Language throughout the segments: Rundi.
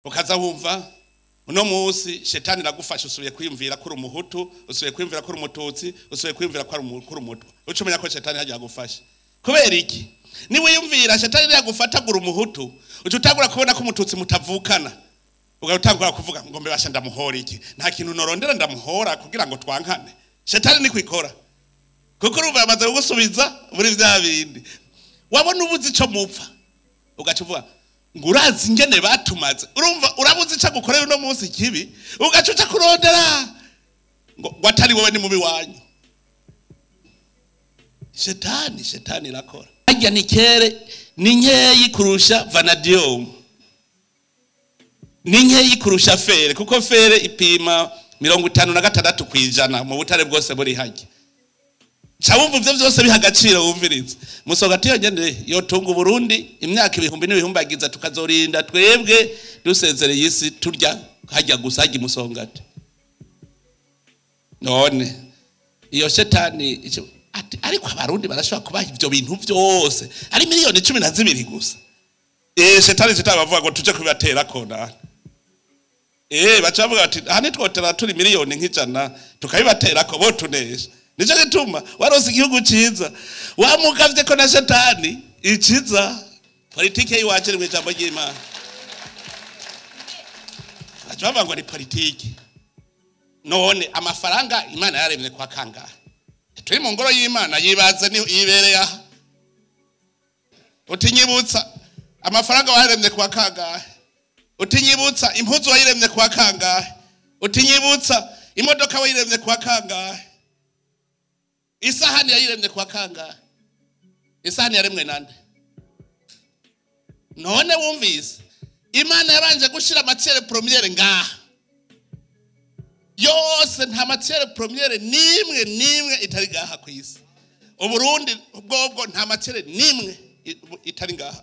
Ukaza wumva uno munsi shetani iragufasha, usubiye kwiyumvira ko uri umuhutu, usubiye kwiyumvira ko uri umututsi, usubiye kwiyumvira ko uri umutwa. Uca umenya ko shetani hagiye agufasha. Kubera iki? Niwiyumvira shetani yagufatagura umuhutu, uca utangura kubona ko umututsi mutavukana. Ugatangura kuvuga ngo mbebasha ndamuhora iki? Nta kintu norondera ndamuhora kugira ngo twankane. Shetani ni kwikora. Kuko urumva yamaze kugusubiza muri vya bindi. Wabona ubuzi ico mupfa. Ugaca uvuga ngo urazi ingene batumaze. Urumva urabuzi ico agukorera uno munsi kibi, ugaca uca kurondera ngo atari wowe ni mubi wanyu. Shetani irakora. Harya ni kere ni nkeyi kurusha vanadium. Ni nkeyi kurusha fere, kuko fere ipima 56% mu butare bwose buri harya. Ca wumva ivyo vyose biha agaciro wumviriza. Musongati yonyene yotunga Uburundi imyaka ibihumbi n'ibihumbagiza, tukazorinda twebwe dusezereye isi turya harya gusa harya Musongati. None iyo shetani ati ariko abarundi barashobora kubaha ivyo bintu vyose ari miliyoni 12 gusa. Shetani bavuga ngo tuje kubibatera kona. Baca bavuga bati aha nitwotera turi miliyoni nk'ijana tukabibatera ko botunesha. Nico gituma warose igihugu ciza wamugavye ko na shetani ikiza. Politike yiwacu iri mw'ijambo ry'Imana. Baca bavuga ngo ni politike. None amafaranga Imana yaremye kwa kangahe? Turi mu ngoro y'Imana yibaze ni ibereye aha. Utinyibutsa amafaranga waremye kwa kangahe? Utinyibutsa impuzu wayiremye kwa kangahe? Utinyibutsa imodoka wayiremye kwa kangahe? Isahani yayiremye kwa kangahe? Isahani yaremwe nande? None wumvise Imana yabanje gushira matière première ngaha yose, nta matière première nimwe itari ngaha ku isi. Uburundi bwobwo nta matière nimwe itari ngaha.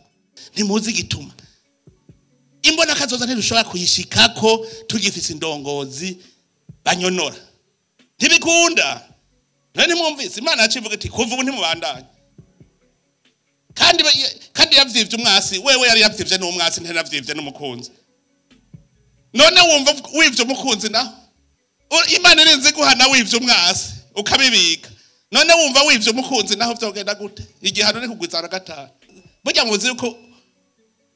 Ntimuzi igituma imbona kazoza ntidushobora kuyishikako tugifise indongozi banyonora. Ntibikunda. None mwumvise Imana yacivuga iti kuva ubu ntimubandanye. Kandi yavyivye umwasi, wewe yari yavyivye n'umwasi, ntanavyivye n'umukunzi. None wumva wivye umukunzi naho? Imana irinze guhana wivye umwasi ukabibika. None wumva wivye umukunzi naho vyogenda gute? Igihano ni kugwizana gatanu. Burya muzi yuko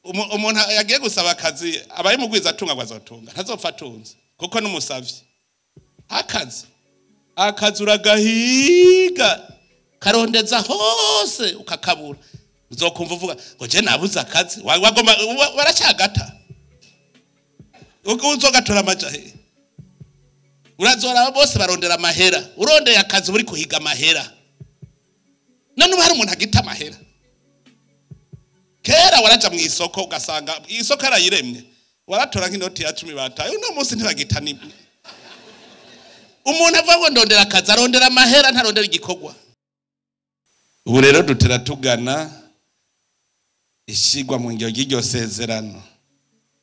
umuntu yagiye gusaba akazi abaye mugwiza atunga ngo azotunga, ntazopfa atunze kuko n'umusavyi. Akazi uragahiga karondeza hose ukakabura. Uzokumva uvuga ngo je nabuze akazi, wagoma baracagata. Uzogatora amaja he? Urazora bose barondera amahera. Urondeye akazi uri kuhiga amahera. None ubu hari umuntu agita amahera. Kera waraja mu isoko ugasanga isoko arayiremye, waratora nk'inoti ya 10 bataye. Uno munsi ntibagita ni umuntu avuga ngo ndondera akazi, arondera amahera, ntarondera igikorwa. Ubu rero dutera tugana ishigwa mu ngiro ry'iryo sezerano.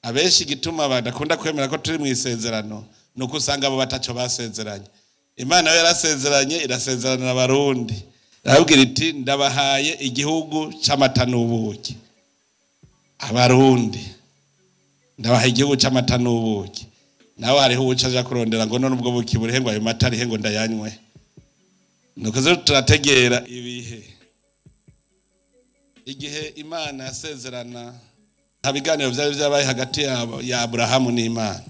Abenshi igituma badakunda kwemera ko turi mu isezerano nuko usanga abo bataco basezeranye. Imana yo yarasezeranye, irasezeranira abarundi. Irababwira iti ndabahaye igihugu c'amata n'ubuki. Abarundi ndabahaye igihugu c'amata n'ubuki. Nawe hariho uwuca aja kurondera ngo none ubwo buki burihe ngo ayo mata arihe ngo ndayanywe. Nuko rero turategera ibihe. Igihe Imana yasezerana, nta biganiro vyari vyabaye hagati ya Aburahamu n'Imana.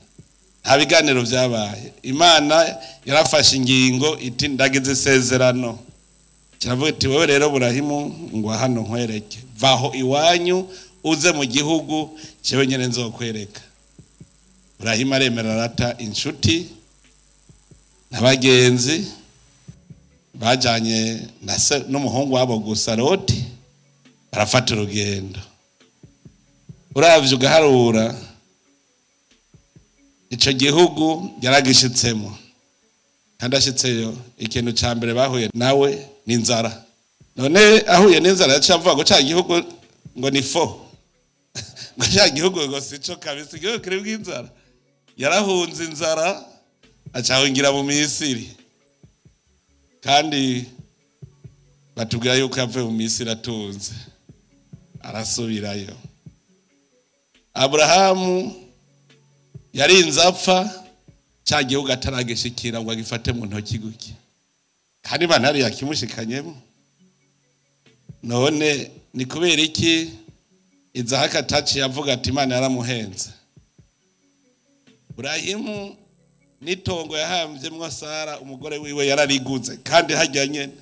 Nta biganiro vyabaye. Imana yarafashe ingingo iti ndagize isezerano. Kiravuga iti wewe rero Burahimu ngo hano nkwereke, vaho iwanyu uze mu gihugu jewe nyene nzokwereka. Burahimu aremera arata inshuti n'abagenzi bajanye na se n'umuhungu wabo gusa Loti, barafata urugendo. Uravye ugaharura ico gihugu yaragishitsemo, kandi ashitseyo ikintu ca mbere bahuye nawe ni inzara. None ahuye n'inzara yaciye avuga ngo ca gihugu ngo ni fo, ngo ca gihugu ngo sico kabisa, igihugu kirimwo inzara. Yarahunze inzara acahungira mu Misiri, kandi batubwira yuko yavuye mu Misiri atunze, arasubirayo. Aburahamu Yarinze apfa cya gihugu ataragishikira ngo agifate mu ntoki guke, kandi Imana yari yakimushikanyemo. None ni kubera iki Izahaka ataciye avuga ati Imana yaramuhenze? Burahimu n'itongo yahamvyemwo Sara umugore wiwe yarariguze, kandi harya nyene.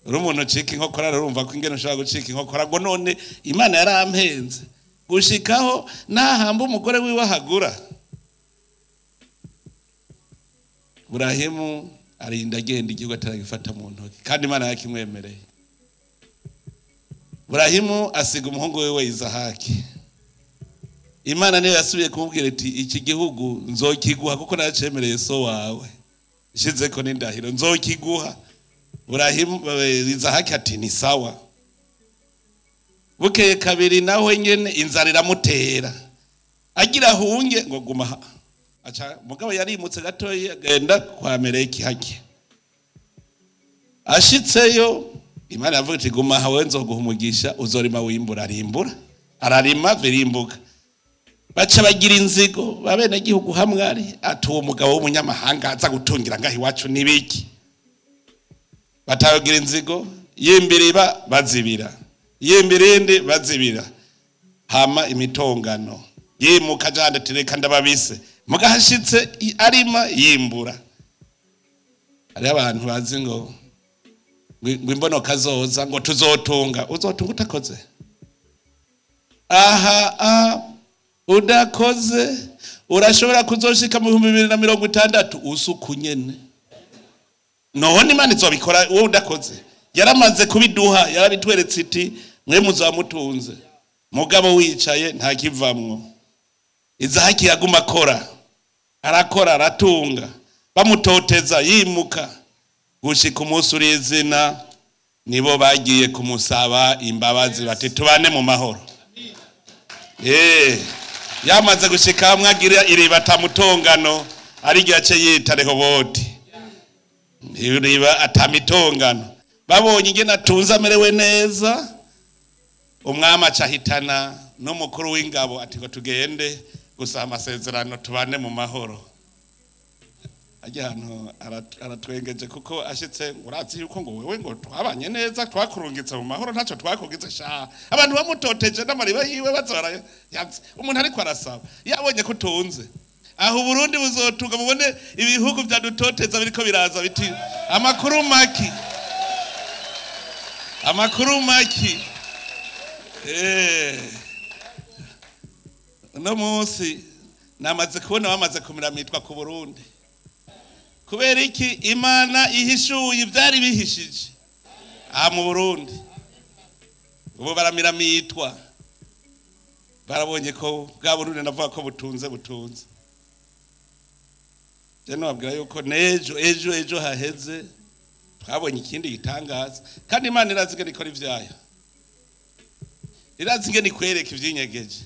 Uri umuntu ucika inkokora, urumva ko ingene ushobora gucika inkokora ngo none Imana yarampenze gushikaho nahamba umugore wiwe ahagura. Burahimu arinda agenda igihugu ataragifata mu ntoki, kandi Imana yakimwemereye. Burahimu asiga umuhungu wiwe Izahaki. Imana niyo yasubiye kumubwira iti iki gihugu nzokiguha kuko naracemereye so wawe, nshizeko n'indahiro nzokiguha. Burahimu Izahaki ati ni sawa. Bukeye kabiri nawe nyene inzara iramutera, agira ahunge ngo guma aca. Mugabo yarimutse gatoyi agenda kwa Meleki hake. Ashitseyo Imana yavuga iti guma hawe nzoguha umugisha, uzorima wimbura. Arimbura, ararima birimbuka. Baca bagira inzigo babene gihugu hamwe ari ati uwo mugabo w'umunyamahanga aza gutungira ngaho iwacu nibiki. Batagira inzigo, yimbiriba bazibira, yimbirindi bazibira, hama imitongano yimuka jande tereka ndababise. Mugahashitse arima yimbura. Hari abantu bazi ngo imbonoka zoza ngo tuzotunga. Uzotunga utakoze? Aha udakoze urashobora kuzoshika mu 2060 usuku nyene. None Imana izobikora wowe udakoze? Yaramaze kubiduha, yarabitweretse iti mwe muzamutunze. Mugabo wicaye nta kivamwo. Izahaki yaguma akora, arakora, aratunga, bamutoteza yimuka gushika umunsi urizina nibo bagiye kumusaba imbabazi bati tubane mu mahoro. Yamaze gushika hamwe agira iriba atamutongano, arigira ace yita Rehoboti. Iriba atamitongano. Babonye ingene atunze amerewe neza, umwami acahitana n'umukuru w'ingabo ati ngo tugende gusa amasezerano tubane mu mahoro. Ajya hano aratwengeje kuko ashitse urazi yuko ngo wewe ngo twabanye neza, twakurungitse mu mahoro, ntacyo twakugize sha. Abantu bamutoteje n'amariba yiwe bazora umuntu ariko arasaba yabonye ko utunze. Aho Burundi buzotunga mubone ibihugu byadutoteza biriko biraza biti amakuru maki, amakuru maki. No munsi namaze kubona bamaze kumiramitwa ku Burundi. Kubera iki? Imana ihishuye ivyari bihishije aha mu Burundi. Ubu baramiramitwa, barabonye ko bwa Burundi navuga ko butunze butunze. Je nababwira yuko nejo ejo ejo haheze twabonye ikindi gitangaza, kandi Imana irazi ingene ikora ivyayo, irazi ingene ikwereka ivyinyegeje.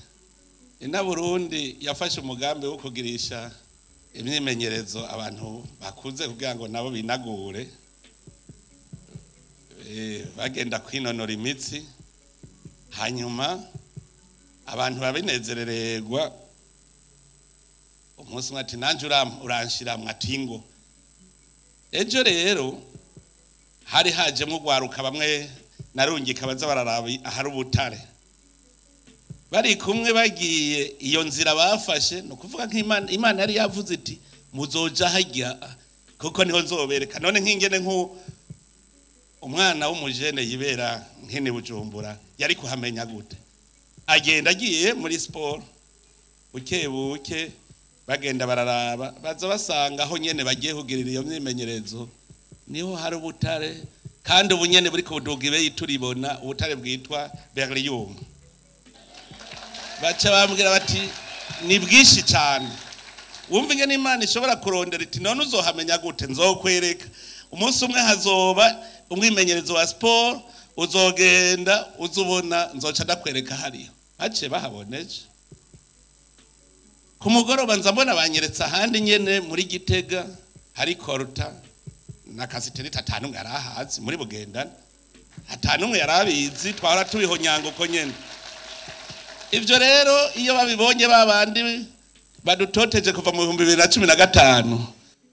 Ina Burundi yafashe umugambi wo kugirisha imyimenyerezo abantu bakunze kugira ngo nabo binagure, bagenda kwinonora imitsi, hanyuma abantu babinezerererwa. Umunsi umwe ati nanje uranshiramwe ati ngo ejo rero hari hajemwo gwaruka bamwe narungika baza bararaba ahari ubutare, bari kumwe bagiye iyo nzira bafashe. No kuvuga nk'Imana, Imana yari yavuze iti muzoja hajya kuko niho nzobereka. None nk'ingene nku umwana w'umujene yibera nkene Bujumbura yari kuhamenya gute? Agenda agiye muri sport buke buke, bagenda bararaba, baza basanga aho nyene bagiye kugirira iyo myimenyerezo niho hari ubutare, kandi ubu nyene buriko buduga ibeyi turibona ubutare bwitwa beryllium. Baca bambwira bati ni bwinshi cyane. Wumva ingene Imana ishobora kurondera iti none uzohamenya gute? Nzokwereka. Umunsi umwe hazoba umwimenyerezo wa sport, uzogenda uzubona, nzoca ndakwereka hariyo. Baciye bahaboneje. Ku mugoroba nza mbona banyeretse ahandi nyene muri Gitega hari koruta na kasiterita atanu yarahazi muri Bugendana, atanu yarabizi, twara tubihonyanga uko nyene. Ivyo rero iyo babibonye babandi badutoteje kuva mu 2015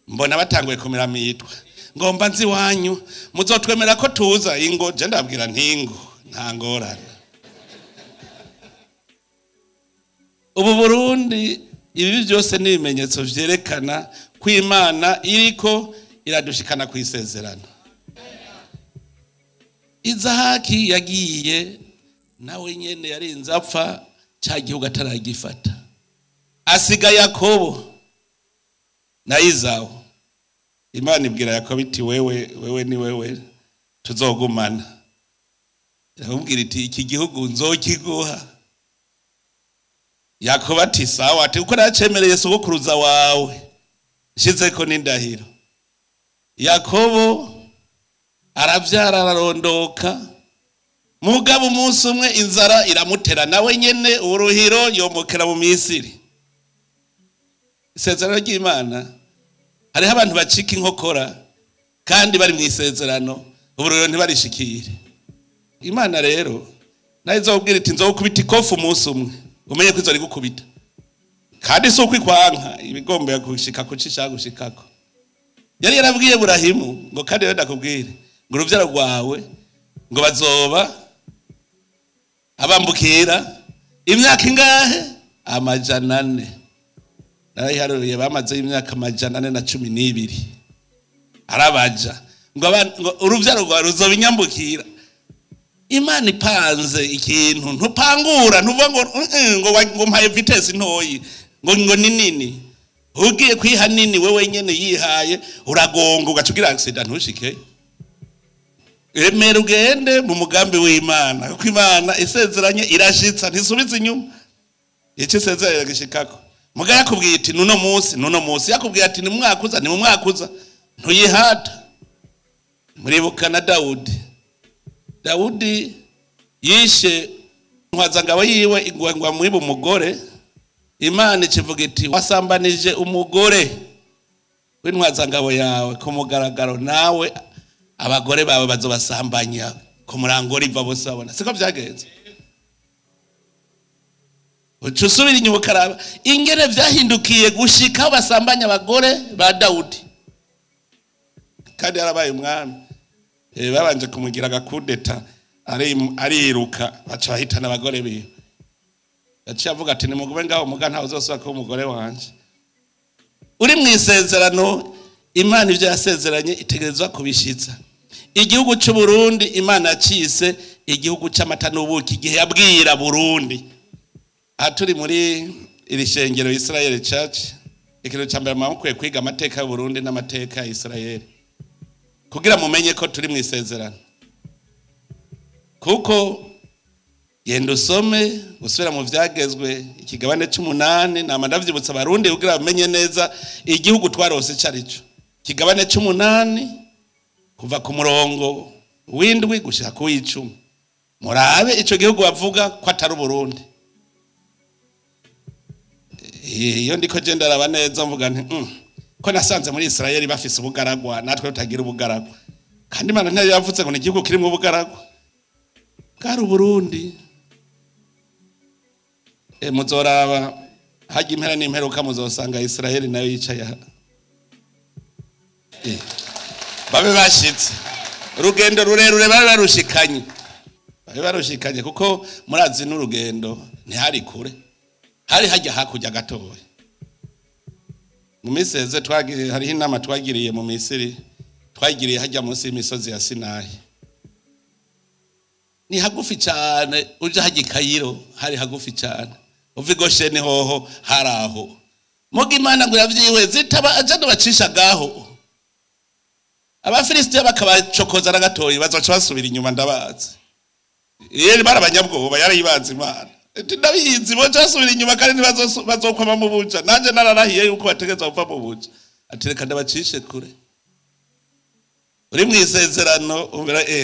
mbona batanguye kumira mitwe ngomba nzi wanyu muzotwemera ko tuza ingo. Je ndabwira ntingo nta ngorane. Ubu Burundi ibi byose ni ibimenyetso vyerekana ko Imana iriko iradushikana ku isezerano. Izahaki yagiye nawe nyene yarinze apfa ca gihugu ataragifata, asiga Yakobo na Izawu. Imana ibwira Yakobo iti wewe wewe ni wewe tuzogumana. Iramubwira iti iki gihugu nzokiguha. Yakobo ati sawa, ati uko nacemereye sogokuruza wawe nshizeko n'indahiro. Yakobo aravyara ararondoka, mugabo umunsi umwe inzara iramutera nawe nyene uruhiro yomokera mu Misiri. Isezerano ry'Imana hariho abantu bacika inkokora kandi bari mu isezerano uburuhiro ntibarishikire. Imana rero nayo izobwira iti nzokubita ikofu umunsi umwe umenye ko izori gukubita, kandi si ukwikwanka ibigomba gushika kucisha gushikako. Yari yarabwiye Burahimu ngo kandi rero ndakubwire ngo uruvyaro rwawe ngo bazoba abambukira imyaka ingahe? 400. Narayiharuye bamaze imyaka 412. Arabaja ngo uruvyaro rwawe ruzoba inyambukira. Imana ipanze ikintu ntupangura, ntuvuga ngo ngo mpaye vitesse ntoyi ngo ni nini. Ugiye kwiha nini wewe nyene yihaye uragonga ugacugira accident ntushike. Emera ugende mu mugambi w'Imana, kuko Imana isezeranye irashitsa ntisubiza inyuma. Icyo isezeranye gishikako. Muga yakubwiye iti nuno munsi, nuno munsi yakubwiye ati ni mwakuza, ni mu mwakuza, ntuyihata. Muribuka na Dawudi. Dawudi yishe ntwazangabo yiwe ingwangwa mwiba umugore. Imana ikivuga iti wasambanije umugore w'intwazangabo yawe ku mugaragaro, nawe abagore bawe bazobasambanya ku murango riva bose babona. Siko vyagenze? Uca usubira inyuma ukaraba ingene vyahindukiye gushika basambanya abagore ba Dawudi, kandi yarabaye umwami. Babanje kumugira agakudeta ariruka baca bahitana abagore biwe. Yaciye avuga ati nimugume ngaho muga ntawe uzosubira kuba umugore wanje. Uri mu isezerano, Imana ivyo yasezeranye itegerezwa kubishitsa. Igihugu c'u Burundi Imana yacise igihugu c'amata n'ubuki igihe yabwira Burundi. Aha turi muri iri shengero Israel Church, ikintu ca mbere mukwiye kwiga amateka y'u Burundi n'amateka ya Israel kugira mumenye ko turi mu isezerano. Kuko genda usome gusubira mu vyagezwe ikigabane c'umunani, nama ndavyibutsa abarundi kugira bamenye neza igihugu twarose carico. Ikigabane c'umunani kuva ku murongo w'indwi gushika ku w'icumi, murabe ico gihugu bavuga ko atari Burundi. Iyo ndiko je ndaraba neza mvuga nti ko nasanze muri Israel bafise ubugaragwa natwe tutagira ubugaragwa, kandi Imana ntiyo yavuze ngo ni igihugu kirimo ubugaragwa, bwari Burundi. Muzoraba hajya impera n'imperuka muzosanga Israel nayo yicaye aha. Babe bashitse urugendo rurerure babe barushikanye, babe barushikanye kuko murazi n'urugendo ntihari kure, hari hajya hakurya gatoya. Mu minsi iheze twagiriye, hariho inama twagiriye mu Misiri, twagiriye hajya munsi y'imisozi ya Sinayi. Ni hagufi cyane, uje hajya i Kayiro hari hagufi cyane, uva i Gosheni hoho hari aho. Muga Imana ngo iravyiwe zitaba aje bacisha gaho, Abafilisitiya bakabacokoza na gatoyi bazoca basubira inyuma ndabazi. Yeri barabanyabwoba yarayibanze Imana. Ndabizi boca basubira inyuma kandi bazokwama mu buja. Nanje nararahiye yuko bategezwa kuva mu buja. Ati reka ndabacishe kure. Uri mu isezerano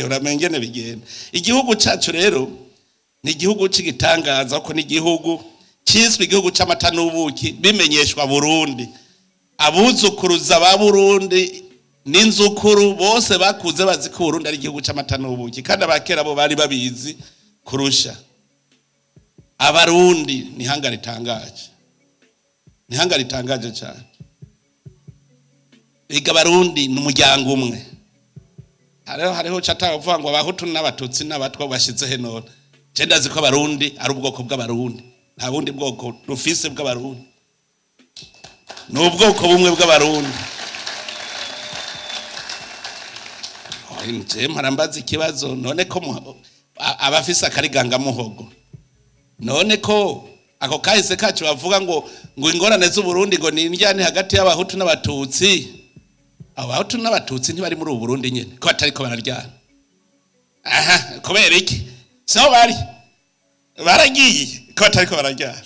uramengene bigenda. Igihugu cacu rero ni igihugu c'igitangaza, ko ni igihugu ciswe igihugu c'amata n'ubuki bimenyeshwa Burundi. Abuzukuruza ba Burundi n'inzukuru bose bakuze bazi ko Burundi ari igihugu c'amata n'ubuki, kandi abakera bo bari babizi kurusha. Abarundi ni hanga ritangaje, ni hanga ritangaje cyane. Ega Abarundi ni umuryango umwe. Hariho chataka kuvuga ngo abahutu n'abatutsi n'abatwa bashize he none. Je ndazi ko abarundi ari ubwoko bw'abarundi, nta bundi bwoko dufise bw'abarundi, ni ubwoko bumwe bw'abarundi. Nje mparambaza ikibazo none ko abafise akariganga muhogo, none ko ako kahise kacu bavuga ngo ingorane z'u Burundi ngo ni indyane hagati y'abahutu n'abatutsi. Abahutu n'abatutsi ntibari muri ubu Burundi nyene ko batariko bararyana. Aha, kubera iki? So bari baragiye ko batariko bararyana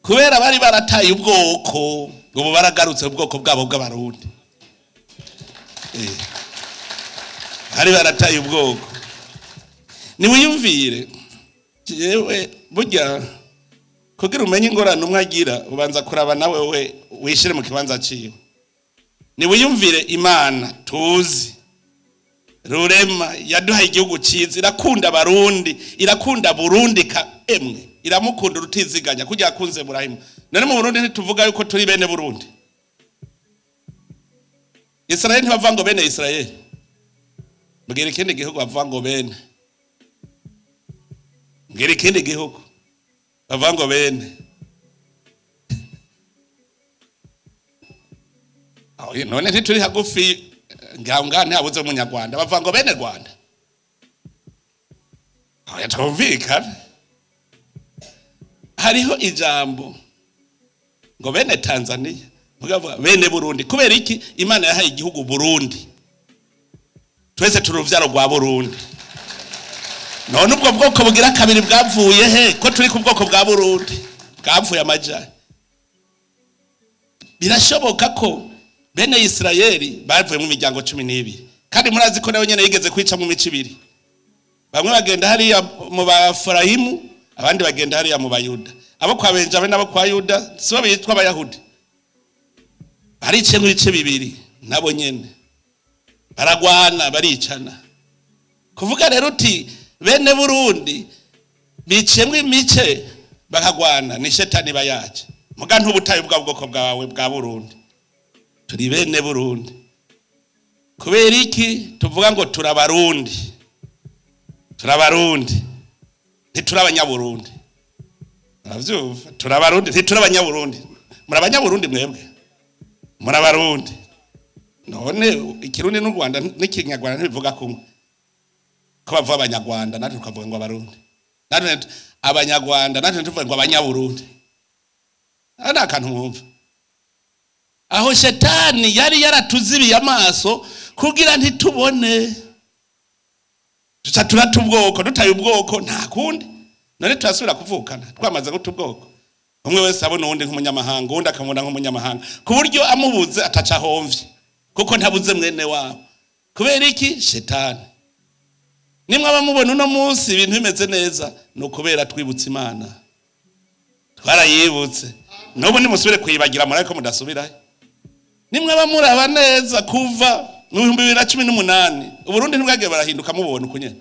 kubera bari barataye ubwoko, ubu baragarutse ubwoko bwabo bw'abarundi. Bari barataye ubwoko. Niwiyumvire jewe burya kugira umenye ingorane umwe agira ubanza kuraba nawe we wishire mu kibanza ciwe. Niwiyumvire Imana tuzi Rurema yaduhaye igihugu ciza, irakunda abarundi, irakunda Burundi ka emwe, iramukunda urutiziganya kugira akunze Burahimu. None mu Burundi ntituvuga yuko turi bene Burundi. Israel ntibavuga ngo bene Israel. Mbwira ikindi gihugu bavuga ngo bene. Mbwira ikindi gihugu bavuga ngo bene. Aho none ntituri hagufi ngaho ntihabuze umunyarwanda bavuga ngo bene Rwanda. Aho twumvikana. Hariho ijambo ngo bene Tanzania, mugavuga bene Burundi. Kubera iki? Imana yahaye igihugu Burundi, twese turi uruvyaro rwa Burundi. None ubwo bwoko bugira kabiri bwavuye he ko turi ku bwoko bwa Burundi bwavuye amajyane? Birashoboka ko bene Israeli bavuye mu miryango 12, kandi murazi ko nawe nyene yigeze kwica mu mico ibiri. Bamwe bagenda hariya mu Bafurahimu, abandi bagenda hariya mu Bayuda. Abo kwa Benjamin nabo kwa Yuda sibo bitwa abayahudi. Barice nk'ibice bibiri nabo nyene baragwana baricana. Kuvuga rero uti bene Burundi bicemwe imice bakagwana ni shetani bayaje. Muga ntubutaye ubwa bwoko bwawe bwa Burundi. Turi bene Burundi. Kubera iki tuvuga ngo turabarundi? Turabarundi ntiturabanyaburundi. Uravyumva? Turabarundi ntiturabanyaburundi. Murabanyaburundi mwebwe, murabarundi. None ikirundi n'u Rwanda n'ikinyarwanda ntibivuga kumwe. Ko bavuga abanyarwanda natwe tukavuga ngo abarundi, natwe abanyarwanda natwe tuvuga ngo abanyaburundi. Ana akantu mwumva aho shetani yari yaratuzibiye amaso kugira ntitubone, tuca turata ubwoko, dutaye ubwoko nta kundi. None turasubira kuvukana twamaze guta ubwoko. Umwe wese abona uwundi nk'umunyamahanga, uwundi akamubona nk'umunyamahanga, ku buryo amubuze ataca ahomvye kuko ntabuze mwene wabo. Kubera iki? Shetani. Nimwe abamubona uno munsi ibintu bimeze neza ni ukubera twibutse Imana, twarayibutse. N'ubu nimusubire kuyibagira murareko mudasubirayo. Nimwe abamuraba neza kuva mu 2018 Uburundi ntibwagiye barahinduka mubona uko nyene.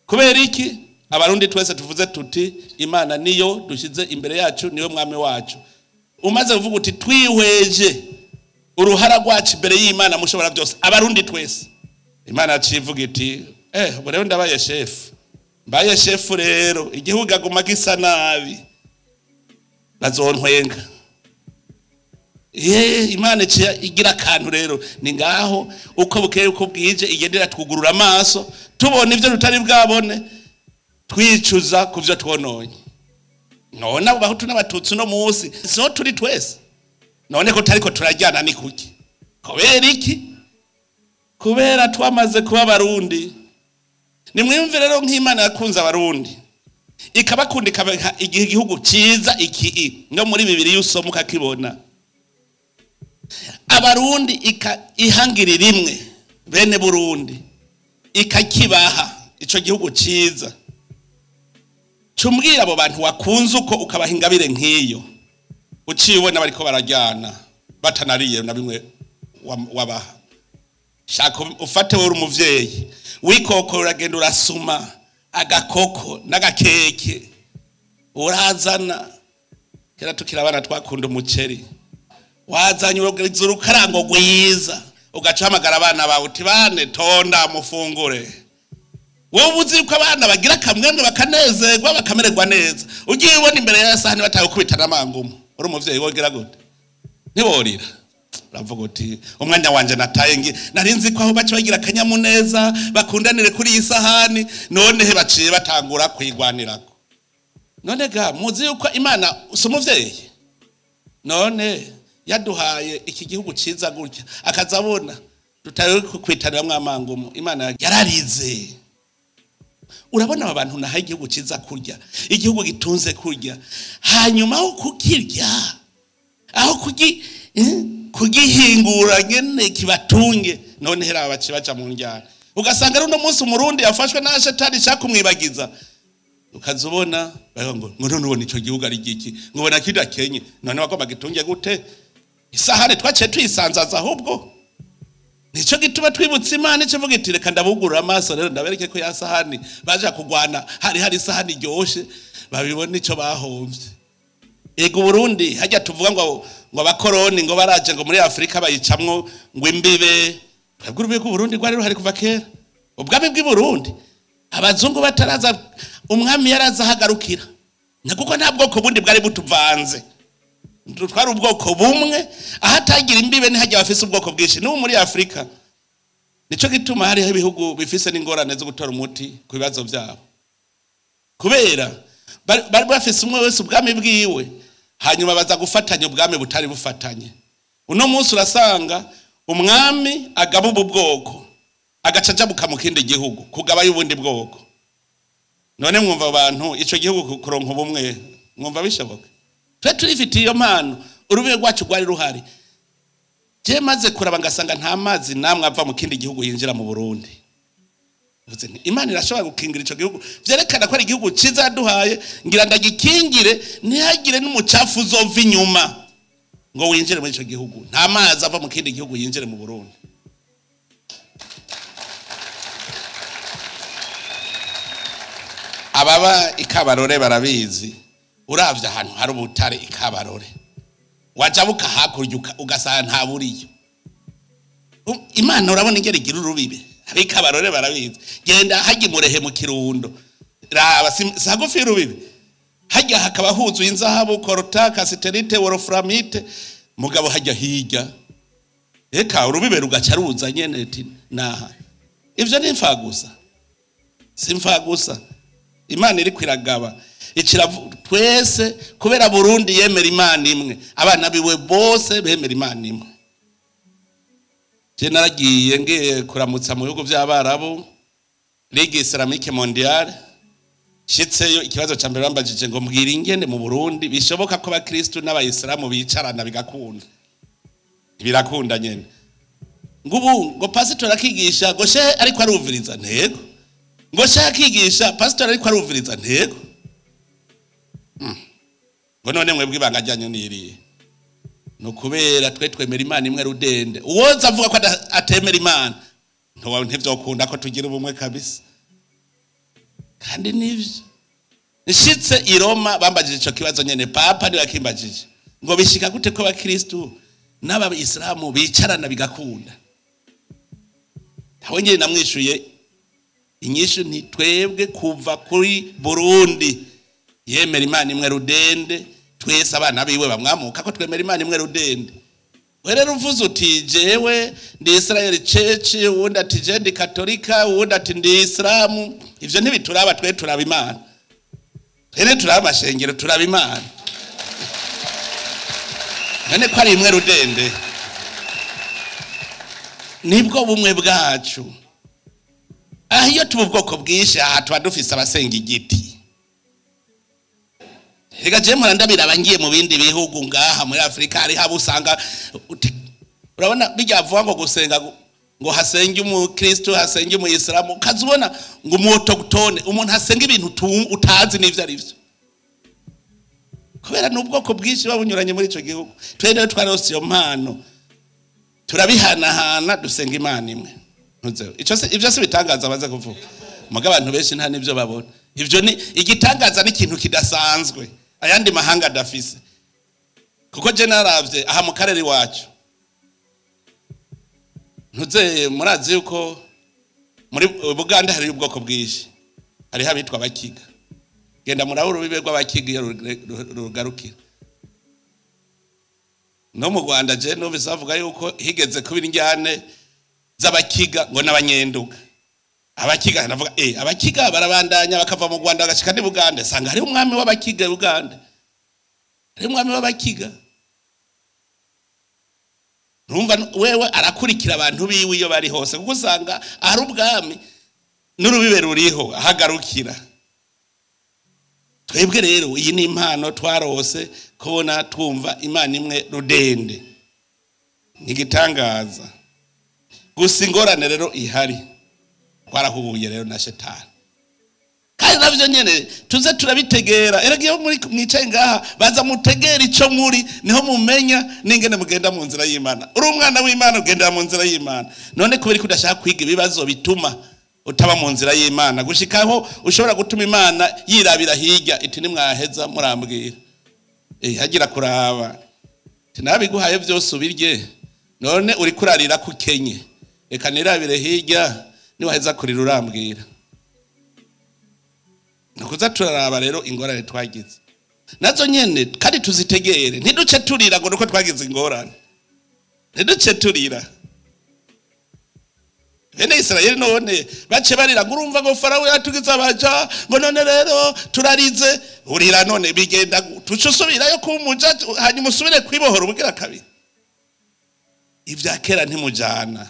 Kubera iki? Abarundi twese tuvuze tuti Imana niyo dushize imbere yacu, niyo mwami wacu. Umaze kuvuga uti twihweje uruhara rwacu imbere y'Imana mushobora byose, abarundi twese. Imana acivuga iti ubu rero ndabaye chef, mbaye chef rero igihugu aguma gisa nabi bazontwenga. Imana igira akantu rero ni ngaho uko bukeye uko bwije igendera twugurura amaso tubona ivyo tutari bwabone, twicuza kuvyo twononye. None abo bahutu n'abatutsi no munsi so turi twese, none ko tariko turajyana ni kuki? Kubera iki? Kubera twamaze kuba abarundi. Nimwiyumvire rero nk'Imana yakunze abarundi ikabakunda ikabaha igihugu ciza iki no muri bibiri usoma ukakibona. Abarundi ihangirira rimwe bene Burundi ikakibaha ico gihugu ciza. Cumbwira abo bantu wakunze uko ukabaha ingabire nk'iyo, uciye ubona bariko barajyana batanariye na bimwe wabaha. Shaka ufate wowe umuvyeyi wikokora uragenda urasuma Agakoko n'agakeke urazana. Kera tukiri abana twakunda umuceri, wazanye urukarango rwiza, ugaca uhamagara abana bawe uti bane tonda mufungure. Wowe uzi ko abana bagira akamwemwe bakanezerwa bakamererwa neza, ugiye ubona imbere ya sahani batagukubita n'amangumu, uri umuvyeyi wogira gute? Ntiworira. Uravuga uti umwanya wanje nataye ngi nari nzi ko aho baca bagira akanyamuneza bakundanire kuri iyi sahani, none he baciye batangura kuyigwanirako. None ga muzi yuko Imana si umuvyeyi? None yaduhaye iki gihugu ciza gutya akazabona tutari kwitaniramwo amangumu. Imana yararize. Urabona aba bantu nahaye igihugu ciza kurya, igihugu gitunze kurya, hanyuma aho kukirya, aho kugihingura nyene kibatunge, none hera abaci baja mu njyana. Ugasanga runo munsi umurundi yafashwe na shetani shakumwibagiza, ukazubona bavuga ngo none ubona ico gihugu ari giki, ngo ubona kidakenye, none bagomba gitunge gute? Isahani twaciye tuyisanzaza ahubwo. Nico gituma twibutse Imana ikivuga iti reka ndabugurura amaso rero ndabereke ko ya sahani baje kugwana hari isahani iryoshe, babibona ico bahomvye. Ego Burundi hajya tuvuga ngo abakoroni ngo baraje ngo muri Afrika bayicamwo ngo imbibe. Twebwe urubibe rw'u Burundi rwari ruhari kuva kera. Ubwami bw'i Burundi abazungu bataraza, umwami yaraza ahagarukira, kuko nta bwoko bundi bwari butuvanze, twari ubwoko bumwe. Ahatagira imbibe ni hajya bafise ubwoko bwinshi. N'ubu muri Afrika nico gituma hariho ibihugu bifise n'ingorane zo gutora umuti ku bibazo byabo, kubera bari bafise umwe wese ubwami bwiwe, hanyuma baza gufatanya ubwami butari bufatanye. Uno munsi urasanga umwami agaba ubu bwoko agaca ajabuka mu kindi gihugu kugabayo ubundi bwoko. None mwumva abantu ico gihugu kuronka ubumwe mwumva bishoboka? Twe turifitiye iyo mpano, urubibe rwacu rwari ruhari. Je maze kuraba ngasanga nta mazi namwe ava mu kindi gihugu yinjira mu Burundi. Imana irashobora gukingira ico gihugu, vyerekana ko ari igihugu ciza yaduhaye, ngira ndagikingire ntihagire n'umucafu uzova inyuma ngo winjire muri ico gihugu. Nta mazi ava mu kindi gihugu yinjire mu Burundi. Ababa ikabarore barabizi. Uravye ahantu hari ubutare ikabarore, wajabuka hakurya ugasanga nta buriyo. Imana urabona ingere igira urubibe, abikabarore barabizi. Genda hajya imurehe mu Kirundo, raba si hagufi y'urubibe, hajya hakaba huzuye inzahabu, korota, kasiterite, wolframite, mugabo hajya hirya eka urubibe rugaca ruza nyene ati naha. Ivyo ni imfagusa, si imfagusa. Imana iri kwiragaba icira twese, kubera Burundi yemera Imana imwe, abana biwe bose bemera Imana imwe. Je naragiye ngiye kuramutsa mu bihugu by'Abarabu, Ligue Islamique Mondiale, shitseyo ikibazo ca mbere bambajije ngo mbwira ingene mu Burundi bishoboka ko abakristu n'abayisilamu bicarana bigakunda. Birakunda nyene. Ngubu ngo pastor akigisha ngo shehe ariko arumviriza, ntego. Ngo shehe akigisha pastor ariko arumviriza, ntego. Ngo none mwebwe ibanga ryanyu niriye? No kubera twe twemera Imana imwe rudende. Uwoza avuga ko atemera Imana, ntivyokunda ko tugira ubumwe kabisa. Kandi nivyo. Nshitse i Roma bambajije ico kibazo nyene, papa niwe yakimbajije. Ngo bishika gute ko abakristu n'abayisilamu bicarana bigakunda? Aho nyene namwishuye inyishu nti twebwe kuva kuri Burundi yemera Imana imwe rudende, twese abana biwe bamwamuka ko twemera Imana imwe rudende. We rero uvuze uti jewe ndi Israel Church, uwundi ati je ndi Katolika, uwundi ati ndi Islamu, ivyo ntibituraba, twe turaba Imana. Twene turaba amashengero, turaba Imana. None ko ari imwe rudende, nibwo bumwe bwacu. Aho iyo tuba ubwoko bwinshi, aha tuba dufise abasenga igiti. Reka je mpora ndabiraba ngiye mu bindi bihugu ngaha muri Afrika, hari habo usanga urabona bijya vuga ngo gusenga ngo hasenge umukristo hasenge umuyisilamu, ukazubona ngo umuautochtone, umuntu asenga ibintu utazi n'ivyo ari vyo, kubera n'ubwoko bwinshi babunyuranye muri ico gihugu. Twe rero twarose iyo mpano, turabihanahana, dusenga Imana imwe. Ntuzeho ico se, ivyo se bitangaza baze kuvuga. Muga abantu benshi nta nivyo babona. Ivyo ni igitangaza, ni ikintu kidasanzwe ayandi mahanga adafise. Kuko je naravye aha mu karere iwacu, ntuze murazi yuko muri Buganda hari ubwoko bwinshi, hariho abitwa abakiga. Genda murabura urubibe rw'abakiga iyo rugarukira. No mu Rwanda je numvise bavuga yuko higeze kuba injyane z'abakiga ngo n'abanyenduga. Abakiga ndavuga abakiga barabandanya bakava mu Rwanda bagashika ni Buganda, sanga hari umwami w'abakiga Buganda, hari umwami w'abakiga. Urumva wewe arakurikira abantu biwe iyo bari hose, kuko usanga ahari ubwami n'urubibe ruriho ahagarukira. Twebwe rero iyi ni impano twarose kubona twumva Imana imwe rudende, ni igitangaza. Gusa ingorane rero ihari, twarahuye rero na shetani, kandi navyo nyene tuze turabitegera. Erega iyo muri mwicaye ngaha baza mutegera ico muri, niho mumenya n'ingene mugenda mu nzira y'Imana. Uri umwana w'Imana ugendera mu nzira y'Imana. None kubera ko udashaka kwiga ibibazo bituma utaba mu nzira y'Imana, gushikaho ushobora gutuma Imana yirabira hirya iti nimwaheza murambwira. Hagira kuraba ati nabiguhaye byose ubirye, none uri kurarira ku kenye, reka nirabire hirya, niwaheza kurira urambwira. Nukuza turaraba rero ingorane twagize nazo nyene, kandi tuzitegere, ntiduce turira ngo nuko twagize ingorane, ntiduce turira. Bene Israeli none bace barira ngo urumva ngo Farawo yatugize abaja, ngo none rero turarize. Urira none bigenda tuce usubirayo kumuja, hanyuma usubire kwibohora ubugira kabiri. Ivya kera ntimujana.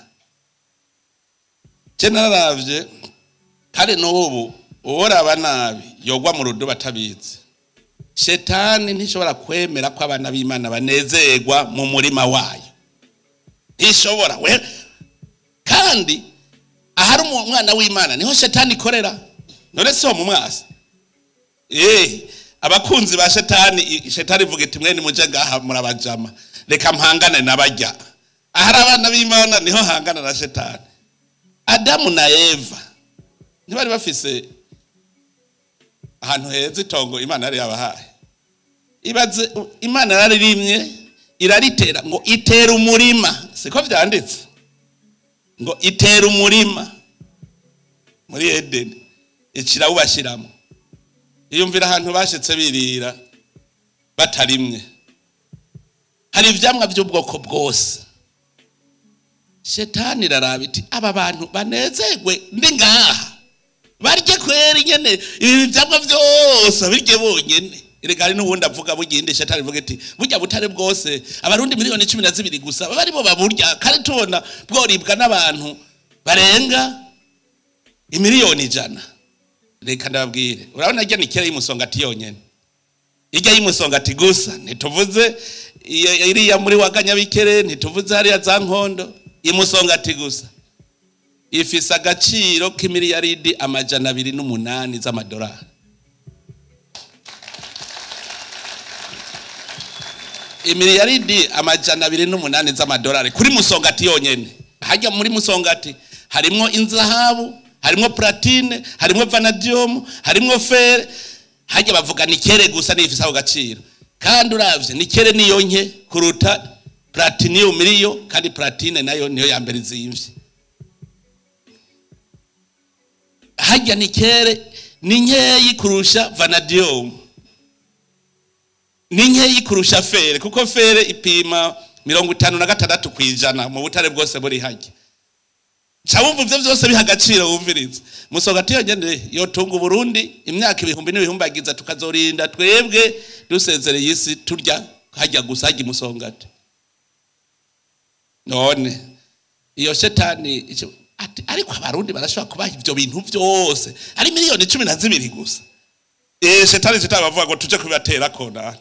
Je nararavye kandi n'ubu uworaba nabi yogwa mu rudo batabizi. Shetani ntishobora kwemera ko abana b'Imana banezerwa mu murima wayo, ntishobora we. Kandi ahari umwana w'Imana niho shetani ikorera. None si mu mwasi abakunzi ba shetani, shetani ivuga iti mwe nimuje ngaha murabajama, reka mpangane n'abajya. Ahari abana b'Imana niho hangana na shetani. Adamu na Eva ntibari bafise ahantu heza itongo Imana yari yabahaye. Ibaze Imana yaririmye iraritera ngo itera umurima, siko vyanditse ngo itera umurima muri Edeni, ikirawubashiramo. Iyumvira ahantu bashitse birira batarimye, hari ivyamwa by'ubwoko bwose. Shetani iraraba iti aba bantu banezerwe ndi ngaha, barye kweri nyene ibi vyamwa byose birye bonyene. Erega hari n'uwundi avuga bugende, shetani ivuga iti burya butare bwose abarundi miliyoni 12 gusa baba baburya, kandi tubona bworibwa n'abantu barenga imiliyoni 100. Reka ndababwire, urabona irya ni kera y'umusongati yonyene, irya y'umusongati gusa, ntituvuze iriya muri waganyabikere, ntituvuze hariya za nkondo, imusongati gusa ifise agaciro k'imiliyaridi 208 z'amadolari. Imiliyaridi 208 z'amadolari kuri musongati yonyene. Hajya muri musongati harimwo inzahabu, harimwo platine, harimwo vanadium, harimwo fer. Hajya bavuga nikere gusa nifise ako gaciro. Kandi uravye nikere niyo nke kuruta platinium iriyo, kandi platine nayo niyo ya mbere izimvye. Hajya nikere ni nkeyi kurusha vanadium, ni nkeyi kurusha fere, kuko fere ipima 56% mu butare bwose buri hajya. Cawumva ivyo vyose biha agaciro wumviriza. Musongati yonyene yotunga Burundi imyaka ibihumbi n'ibihumbagiza, tukazorinda twebwe dusezereye isi turya hajya gusa hajya musongati. None iyo shetani ariko abarundi barashobora kubaha ivyo bintu vyose ari miliyoni 12 gusa. Shetani zitabavuga ngo tuje kubibatera kona.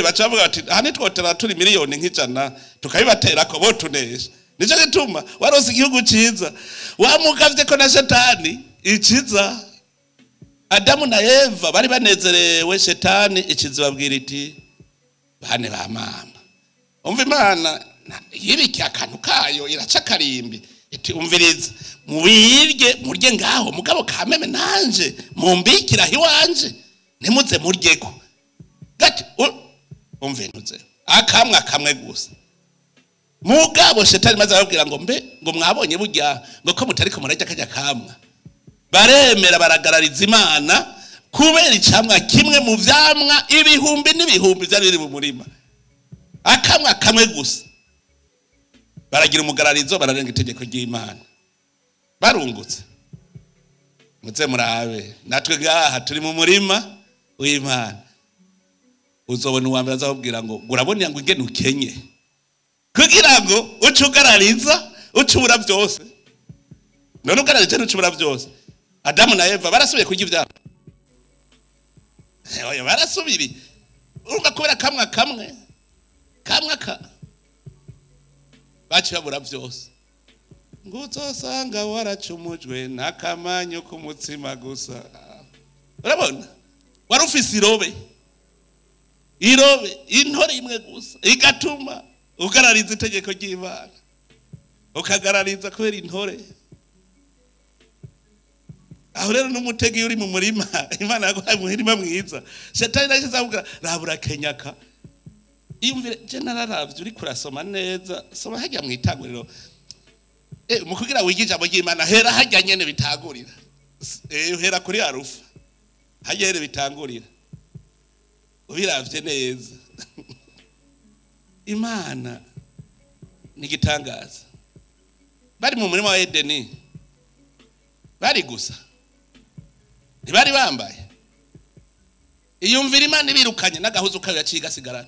Bacavuga bati aha nitwotera turi miliyoni nk'ijana tukabibatera ko bo tunesha. Nico gituma warose igihugu ciza wamugavye ko na shetani ikiza. Adamu na Eva bari banezerewe, shetani ikiza babwira iti bane ba mama, umva Imana yibikiye akantu kayo iraca karimbi, Iti umviriza, mubirye murye ngaho, mugabo kameme nanje mumbikira iwanje, ntimuze muryeko. Gati umve ntuze akamwa kamwe gusa. Mugabo shetani maze arababwira ngo mbe ngo mwabonye burya ngo ko mutariko murarya kajya kamwa. Baremera baragarariza Imana kubera icamwa kimwe mu vyamwa ibihumbi n'ibihumbi vyari biri mu murima, akamwa kamwe gusa. Baragira umugararizo, bararenga itegeko ry'Imana, barungutse. Muze murabe natwe ngaha turi mu murima w'Imana. Uzobona uwa mbere azakubwira ngo urabona ngo ingene ukenye, kugira ngo uce ugarariza uce ubura byose. None ugararije uce ubura byose. Adamu na Eva barasubiye kurya ivyamwa, oya barasubiri. Urumva kubera kamwa kamwe kamwa ka baciye babura byose. Ngo uzosanga waracumujwe n'akamanyu k'umutsima gusa. Urabona wari ufise irobe, irobe intore imwe gusa igatuma ugarariza itegeko ry'Imana, ukagarariza kubera intore. Aho rero n'umutego iyo uri mu murima, Imana yaguhaye umurima mwiza, shetani naje azakubwira rabura kenyaka. Iyumvire je nararavye, uri kurasoma neza, soma hajya mu itanguriro. Mu kugira wige ijambo ry'Imana hera hajya nyene bitangurira. Hera kuri arufa hajya here bitangurira, ubiravye neza. Imana ni igitangaza. Bari mu murima wa Edeni bari gusa, ntibari bambaye. Iyumvira Imana ibirukanye n'agahuzu kayo yaciye gasigarana.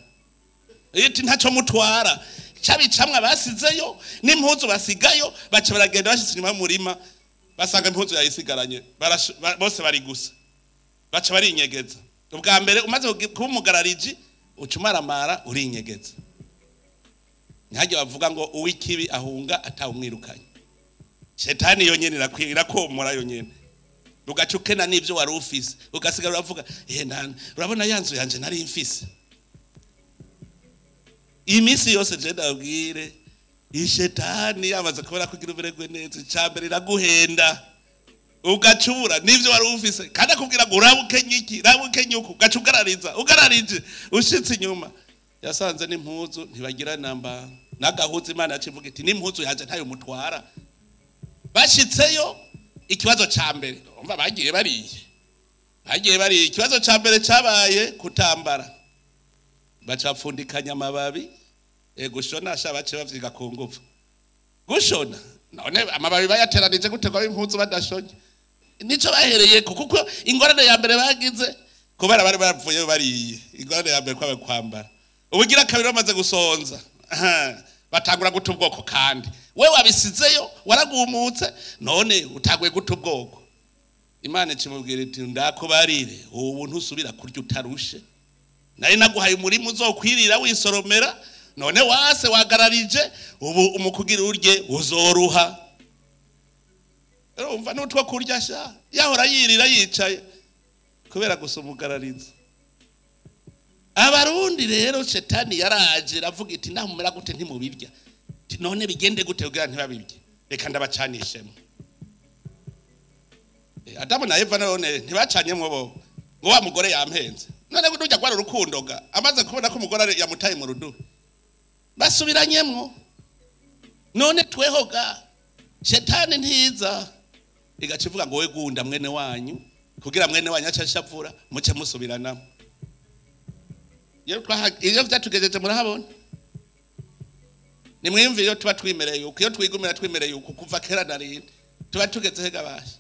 Iti ntacyo mutwara, cabicamwa basizeyo n'impuzu basigayo, baca baragenda bashitse inyuma y'umurima basanga impuzu yayisigaranye, bose bari gusa, baca barinyegeza. Ubwa mbere umaze kuba umugarariji uca umaramara urinyegeza. Ntihajye bavuga ngo uw'ikibi ahunga atawumwirukanye. Shetani yonyene irakomora yonyene, ugaca ukena n'ivyo wari ufise, ugasigara uravuga urabona ya nzu yanje nari mfise. Iminsi yose je ndabwire, ishetani yamaze kubona kugira uberegwe neza, icambere iraguhenda ugacubura n'ivyo wari ufise, kandi akubwira ngo urabukenye iki, urabukenye uku, ugaca ugarariza, ugararije ushitse inyuma yasanze n'impuzu ntibagira namba n'agahuza. Imana yacivuga iti n'impuzu yanje ntayo mutwara. Bashitseyo ikibazo ca mbere, umva bagiye bariye, bagiye bariye. Ikibazo ca mbere cabaye kutambara, baca bapfundikanya amababi. Gushona sha bace bavyiga ku ngufu gushona. None amababi bayateranije gute ngo impuzu badashonye? Nico bahereye kuko ingorane ya mbere bagize kubera bari bavuye bariye, ingorane ya mbere kwabaye kwambara. Ubugira kabiri bamaze gusonza batangura guta ubwoko, kandi we wabisizeyo waragumutse, none utaguye guta ubwoko. Imana ikimubwira iti ndakubarire ubu ntusubira kurya utarushe, nari naguhaye umurima uzokwirira wisoromera, none wase wagararije, ubu umukugira urye uzoruha. Urumva n'utwo kurya sha yahora yirira yicaye kubera gusa umugarariza. Abarundi rero shetani yaraje aravuga iti namumera gute ntimubirya, none bigende gute kugira ntibabirye, reka ndabacanishemo. Adamu na Eva none ntibacanyemwo bo, ngo wa mugore yampenze. None gudujya kwara urukundo ga amaze kubona ko umugore yamutaye mu rudu, basubiranyemwo. None tweho ga shetani ntiza igaca ivuga ngo we gunda mwene wanyu, kugira mwene wanyu acashavura muce musubiranamo. Iyo vyatugejeje murahabona, nimwiyumvire iyo tuba twimereye uko, iyo twigumira twimereye uko kuva kera na rindi tuba tugeze hega basha.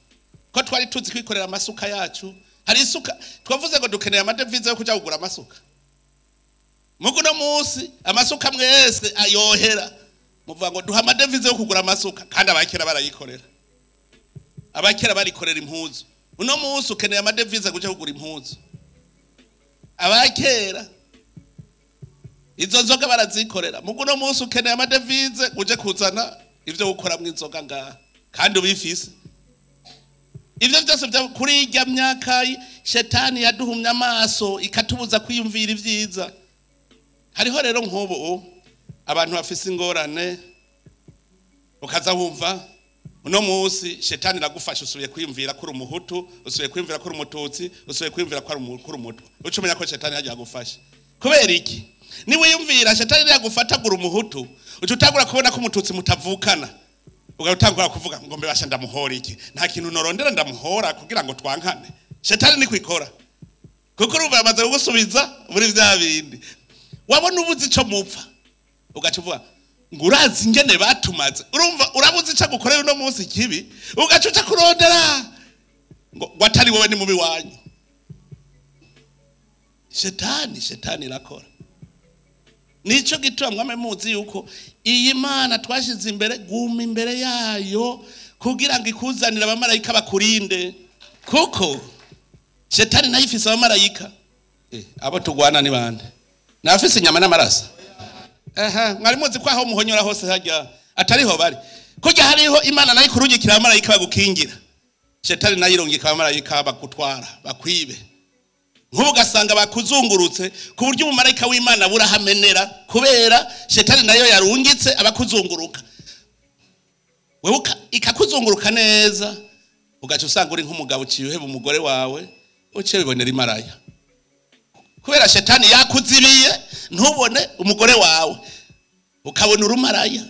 Ko twari tuzi kwikorera amasuka yacu. Hari isuka twavuze ngo dukeneye amadevize yo kuja kugura amasuka. Mugu no munsi amasuka mwese ayohera, muvuga ngo duha amadevize yo kugura amasuka, kandi abakera barayikorera. Abakera barikorera impuzu. Uno munsi ukeneye amadevize kuja kugura impuzu. Abakera izo nzoga barazikorera. Mugu no munsi ukeneye amadevize uje kuzana ivyo gukora mu inzoga ngaha, kandi ubifise. Ivyo byose bya kuri irya myaka shetani yaduhumye amaso ikatubuza kwiyumvira ivyiza. Hariho rero nk'ubu abantu bafise ingorane, ukaza wumva Uno munsi shetani iragufasha, usubiye kwiyumvira ko uri umuhutu, usubiye kwiyumvira ko uri umututsi, usubiye kwiyumvira ko uri umutwa. Uca umenya ko shetani yagiye agufasha. Kubera iki? Niwiyumvira shetani yagufatagura umuhutu, uca utangura kubona ko umututsi mutavukana. Ugatangura kuvuga ngo mbebasha ndamuhora iki? Nta kintu norondera ndamuhora kugira ngo twankane. Shetani ni kwikora. Kuko urumva yamaze kugusubiza muri vya bindi. Wabona ubuzi ico mupfa, ugaca uvuga ngo urazi ingene batumaze. Urumva urabuzi ico agukorera uno munsi kibi, ugaca uca kurondera ngo atari wowe ni mubi wanyu. Shetani irakora. Nico gituma mwame muzi yuko iyi Mana twashize imbere, guma imbere yayo kugira ngo ikuzanire abamarayika bakurinde. Kuko shetani nayo ifise abamarayika. Abo tugwana ni bande? Nafise inyama n'amaraso. Mwari muzi ko aho muhonyora hose hajya atariho bari. Kujya hariho Imana nayo ikurungikira abamarayika bagukingira. Shetani nayo irungika abamarayika bakutwara, bakwibe. Nk'ubu ugasanga bakuzungurutse ku buryo umumarayika w'Imana burahamenera kubera shetani nayo yarungitse abakuzunguruka. Wewe ikakuzunguruka neza, ugaca usanga uri nk'umugabo uciye uheba umugore wawe, uciye wibonera imaraya. Kubera shetani yakuzibiye ntubone umugore wawe, ukabona urumaraya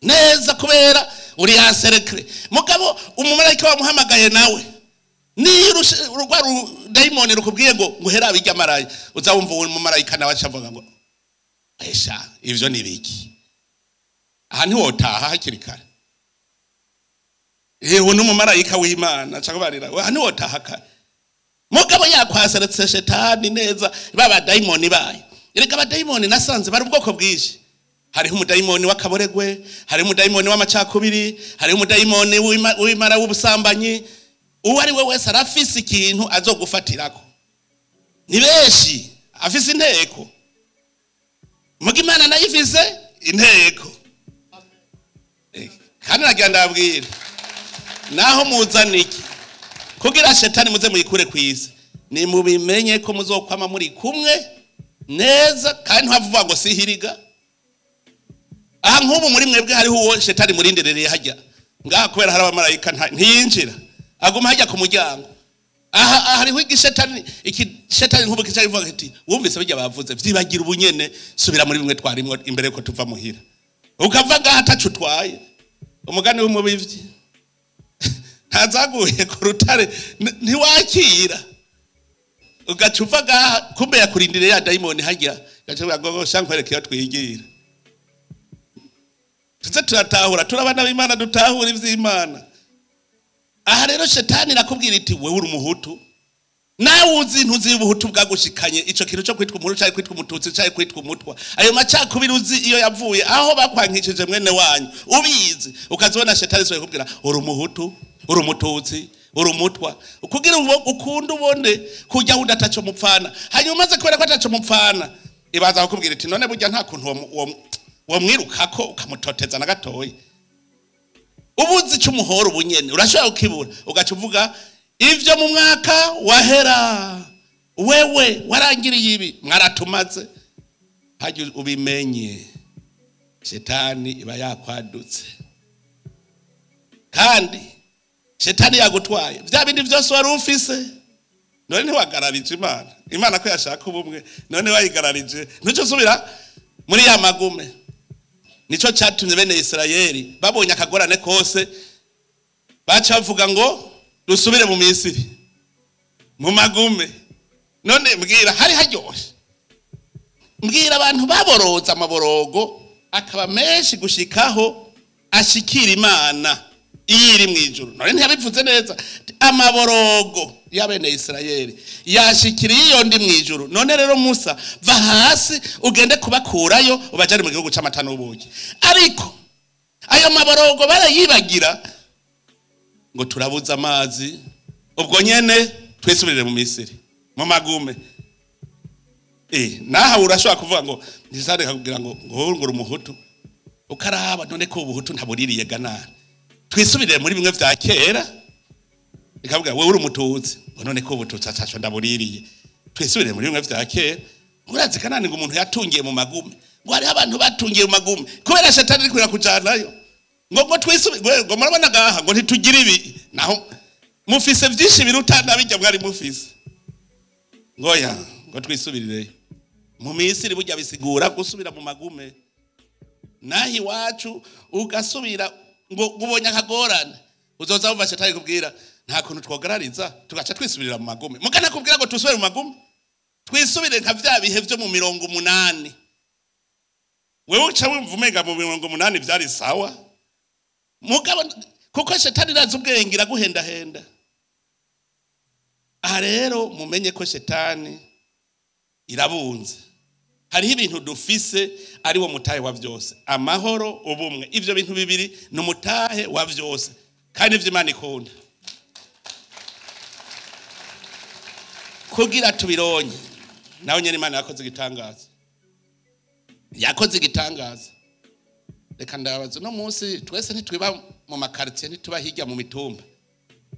neza kubera uri yanserekre. Mugabo umumarayika wamuhamagaye nawe, niyo urwa daimoni rukubwiye ngo nguhera bijya maraya, uzawumva uwo mumarayika nawe acavuga ngo esha ivyo ni biki? Aha ntiwotaha hakiri kare. Ewe n'umumarayika w'Imana acakubarira, aha ntiwotaha kare. Mugabo yakwaseretse shetani neza baba daimoni bayo. Erega abadaimoni nasanze bari ubwoko bwinshi. Hariho umudaimoni w'akaboregwe, hariho umudaimoni w'amacakubiri, hariho umudaimoni w'imara w'ubusambanyi. Uwo ari we wese arafise ikintu azogufatirako. Ni benshi afise inteko. Muga Imana nayo ifise inteko. Kandi nagira ndababwira, naho muzana iki kugira shetani muze muyikure kwisi, ni mubimenye ko muzokwama muri kumwe neza, kandi ntavuga ngo sihiriga. Aha nk'ubu muri mwebwe hariho uwo shetani murinderereye hajya ngaha, kubera hari abamarayika ntiyinjira, aguma hajya ku muryango. Aha hariho igishetani, ikishetani nk'ubu kica kivuga kiti wumvise bijya bavuze vyibagira ubunyene, subira muri bimwe twarimwo imbere yuko tuva muhira. Ukava ngaha atacu utwaye. Umugani w'umubivyi ntazaguye ku rutare ntiwakira, ugaca uva ngaha kumbe yakurindiriye ya dayimoni hajya, gaca ngo shankwereke iyo twigira. Tuze turatahura, turabana b'Imana, dutahura ivy'Imana. Aha rero shetani irakubwira iti wewe uri umuhutu, nawe uzi ntuzi ubuhutu bwagushikanye, ico kintu cyo kwitwa umuhutu cyari kwitwa umututsi cyari kwitwa umutwa, ayo macakubiri uzi iyo yavuye, aho bakwankishije mwene wanyu ubizi, ukazibona shetani isoye kubwira uri umuhutu, uri umututsi, uri umutwa, kugira ukunde ubone kujya wundi ataco mupfana. Hanyuma umaze kubera ko ataco mupfana, ibaza kukubwira iti none burya nta kuntu uwo mwirukako ukamutoteza na gatoyi. Ubuzi cy'umuhoro ubunyene urashobora kukibura, ugaca uvuga ivyo mu mwaka wahera, wewe warangiriye ibi, mwaratumaze. Hajya ubimenye shetani iba yakwadutse, kandi shetani yagutwaye vya bindi vyose wari ufise. None ntiwagararije Imana, Imana ko yashaka ubumwe, none wayigararije ntuco subira muri ya magume. Nico cyatumye bene Isirayeli babonye akagorane kose, baca bavuga ngo dusubire mu Misiri mu magume. None mbwira hari haryoshe, mbwira abantu baboroza amaborogo akaba menshi gushikaho ashikira Imana iyo iri mu ijuru. None ntiyabivuze neza, amaborogo ya bene Isirayeli yashikiriye iyo ndi mu ijuru. None rero Musa va hasi ugende kubakurayo ubajane mu gihugu c'amata n'ubuki. Ariko ayo maborogo barayibagira ngo turabuza amazi, ubwo nyene twisubirire mu Misiri mu magume. Naha urashobora kuvuga ngo ntisareka kugira ngo ngo umuhutu, ukaraba none ko ubuhutu ntabuririye ganana, twisubirire muri bimwe vya kera. Ikavuga wewe uri umututsi, ngo none ko ubututsi ataco ndabuririye, twisubirire muri bimwe vya kera. Urazi kanani ngo umuntu yatungiye mu magume, ngo hariho abantu batungiye mu magume kubera shetani iri kujanayo. Ngo twisubire, ngo murabona gaha ngo ntitugira ibi, naho mufise vyinshi biruta nabijya mwari mufise. Ngoya ngo twisubirireyo mu Misiri. Burya bisigura gusubira mu magume, naho iwacu ugasubira ngo ubonye akagorane, uzoza wumva shetani kubwira nta kuntu twogarariza tugaca twisubirira mu magume. Mugana kubwira ngo tusubire mu magume, twisubire nka vya bihe vyo mu 80. Wewe uca wumva umenga mu 80 vyari sawa, mugabo kuko shetani irazi ubwenge iraguhendahenda. Aha rero mumenye ko shetani irabunze. Hariho ibintu dufise ari wo mutahe wa vyose, amahoro, ubumwe. Ivyo bintu bibiri ni umutahe wa vyose, kandi ivyo Imana ikunda kugira tubironye. Nawe nyene Imana yakoze igitangaza, yakoze igitangaza. Reka ndabaza, no munsi twese ntitwiba mu makartier, ntituba hirya mu mitumba.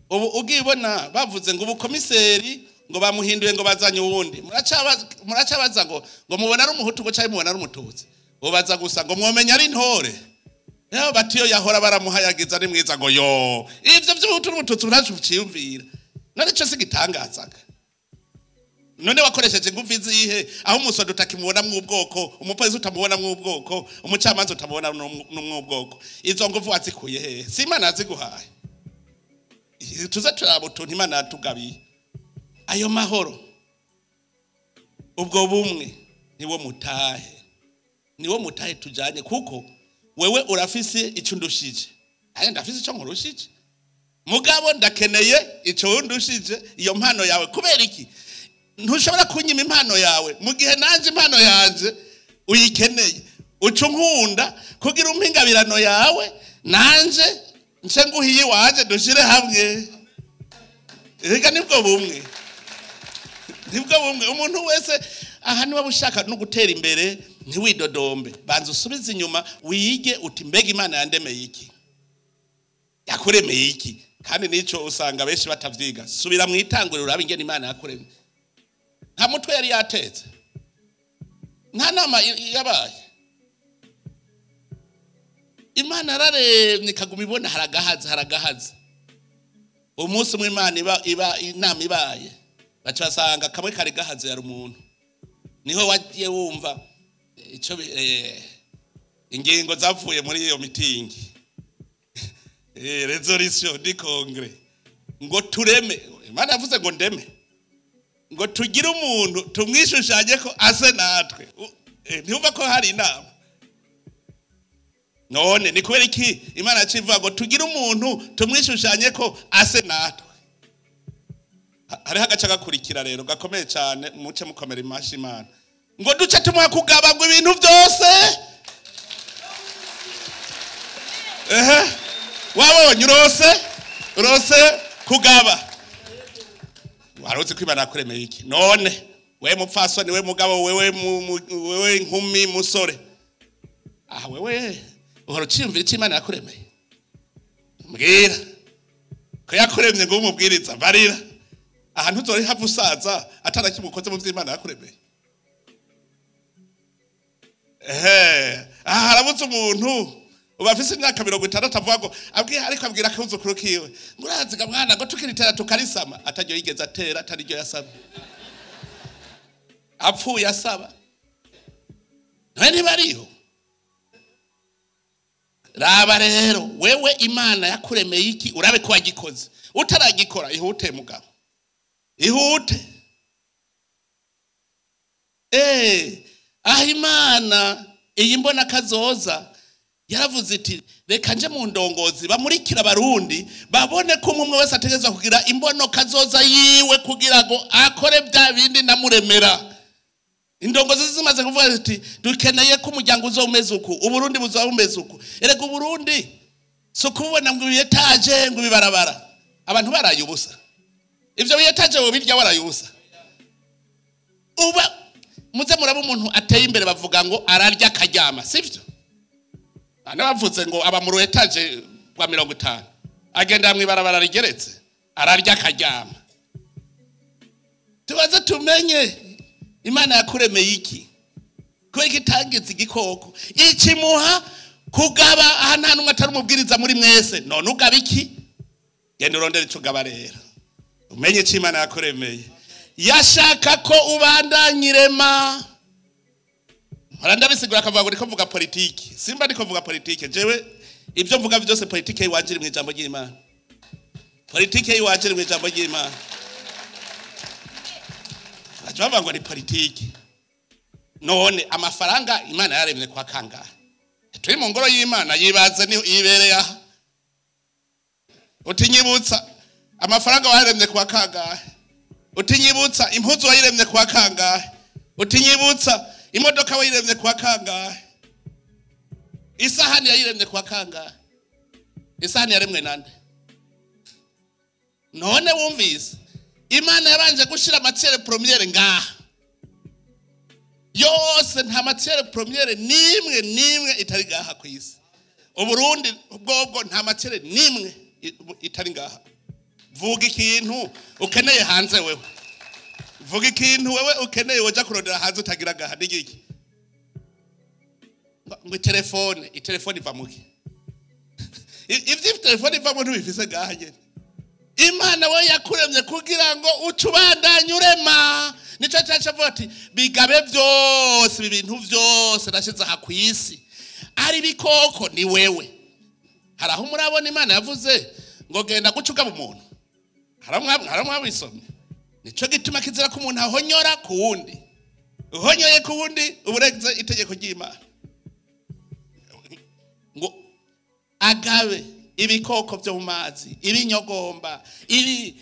Ubu ugibona bavuze ngo ubukomiseri ngo bamuhinduye ngo bazanye uwundi, muracabaza ngo mubona ari umuhutu ngo cyangwa mubona ari umututsi. Ubaza gusa ngo mwomenya ari intore. Rero batiyo yahora baramuhayagiza ari mwiza ngo yo ivyo vy'ubuhutu n'umututsi muracuciyumvira. None ico si gitangazaga? None wakoresheje ingufu izihe aho umusodo utakimubona mw'ubwoko, umupolisi utamubona mw'ubwoko, umucamanza utamubona mw'ubwoko? Izo ngufu wazikuye hehe? Si Imana yaziguhaye? Tuze turaba utuntu Imana yatugabiye. Ayo mahoro, ubwo bumwe niwo mutahe, niwo mutahe tujanye. Kuko wewe urafise ico ndushije, aye ndafise ico nkurushije, mugabo ndakeneye ico ndushije, iyo mpano yawe. Kubera iki ntushobora kunyima impano yawe mu gihe nanje impano yanje uyikeneye? Uca unkunda kugira umpe ingabirano yawe, nanje nce nguhiye iwanje, dushire hamwe. Reka nibwo bumwe, nibwo bumwe. Umuntu wese aha niba ushaka no gutera imbere, ntiwidodombe, banza usubize inyuma wige uti mbega Imana yandemeye iki, yakuremeye iki? Kandi nico usanga benshi batavyiga. Subira mu itanguriro urabe ingene Imana yakuremye. Nta mutwe yari yatetse, nta nama yabaye. Imana yararemye ikaguma ibona haragahaza, haragahaza. Umunsi umwe Imana iba inama ibaye, baca basanga kamwe kari gahaze yari umuntu. Niho wagiye wumva ico ingingo zavuye muri iyo mitingi, resolution di congrès, ngo tureme. Imana yavuze ngo ndeme, ngo tugire umuntu tumwishushanye ko ase natwe. Ntiwumva ko hari inama? None ni kubera iki Imana yacivuga ngo tugire umuntu tumwishushanye ko ase natwe? Hariho agace gakurikira rero gakomeye cyane, muce mukomera imashi Imana, ngo duce tumuha kugaba ngo ibintu byose. Ehe, wabonye urose kugaba. Warutse ko Imana yakuremeye iki? None we mupfasoni, we mugabo, wewe wewe nkumi musore, aha wewe uhora uciyumvira icyo Imana yakuremeye? Mbwira ko yakuremye ngo umubwiriza barira ahantu uzori hava usaza atanakimukoze mu vy'Imana yakuremeye. Ehe, aha harabutse umuntu uba afise imyaka 60 avuga ngo abwiye, ariko abwira akuzukuru kiwe ngo uraziga mwana ngo tukiritera tukarisama, ataryo yigeze atera, ataryo yasaba, apfuye asaba. None ntibariho? Raba rero wewe Imana yakuremeye iki, urabe ko wagikoze. Utaragikora ihute mugabo, ihute. Aho Imana iyi mbona kazoza yaravuze iti reka nje mu ndongozi bamurikira abarundi babone ko umwe wese ategerezwa kugira imbono kazoza yiwe kugira ngo akore bya bindi namuremera. Indongozi zimaze kuvuga ati dukeneye ko umuryango uzomeze uku, Uburundi buzomeze uku. Erega Uburundi so kubona ngo ibiyetaje ngo bibarabara abantu baraye ubusa. Ivyo biyetaje bo birya baraye ubusa. Uba muze muraba umuntu ateye imbere bavuga ngo ararya akaryama, sivyo? Ana bavuze ngo aba mu etaje rwa 50 agenda mwibarabara rigeretse ararya akaryama. Tubaze tumenye Imana yakuremeye iki, ko igitangiza igikoko ikimuha Kugaba aha nta numwe atari umubwiriza muri mwese. None ugaba iki? Genda urondere ico ugaba rero, umenye ico Imana yakuremeye. Yashaka ko ubandanyirema. Mpora ndabisigura akavuga ngo ndiko mvuga politiki. Simba ndiko mvuga politiki. Jewe ibyo mvuga byose politiki yiwanje iri mu ijambo ry'Imana. Politiki yiwanje iri mu ijambo ry'Imana. Baca bavuga ngo ni politiki. None amafaranga Imana yaremye kwa kangahe? Turi mu ngoro y'Imana, yibaze ni yibereye aha. Utinyibutsa amafaranga waremye kwa kangahe? Utinyibutsa impuzu wayiremye kwa kangahe? Utinyibutsa imodoka wayiremye kwa kangahe? Isahani yayiremye kwa kangahe? Isahani yaremwe nande? None wumvise Imana yabanje gushira matière première ngaha yose, nta matière première nimwe nimwe itari ngaha ku isi. Uburundi bwobwo nta matière nimwe itari ngaha. Vuga ikintu ukeneye hanze wewe, vuga ikintu wewe ukeneye woja kurondera hanze utagira ngaha nigiki? Ngo telefone, itelefone iva muki? Ivyo telefone iva mu ntibifise ngaha nyene. Imana we yakuremye kugira ngo ucubandanye urema. Nico cyaca ati bigabe byose, ibintu byose nashize aha ku isi, ari bikoko ni wewe. Hari aho murabona Imana yavuze ngo genda gucuga umuntu? Hari mwabisomye? Nico gituma kizira ko umuntu ahonyora ku wundi. Uhonyoye ku wundi uburenze itegeko ry'Imana. Ngo agabe ibikoko byo mu mazi, ibinyogomba, ibi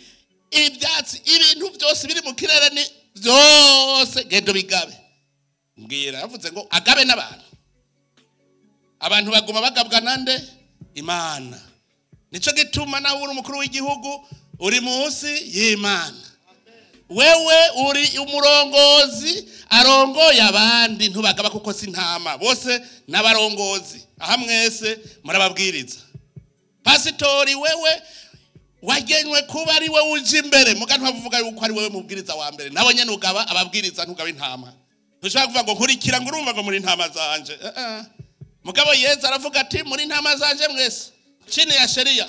ibyatsi, ibintu byose biri mu kirere ni byose gendo bigabe. Mbwira yavuze ngo agabe n'abantu. Abantu baguma bagabwa nande? Imana. Nico gituma nawe uri umukuru w'igihugu uri munsi y'Imana. Wewe uri umurongozi arongoye abandi, ntubagaba kuko si ntama bose n'abarongozi. Aha mwese murababwiriza. Pasitori wewe wagenywe kuba ari wewe uje imbere, muga ntavuga yuko ari wewe mubwiriza wa mbere. Nabo nyene ugaba ababwiriza, ntugaba intama. Ntushobora kuvuga ngo nkurikira ngo urumva ngo muri intama zanje. Mugabo Yesu aravuga ati muri intama zanje mwese chini ya sheria.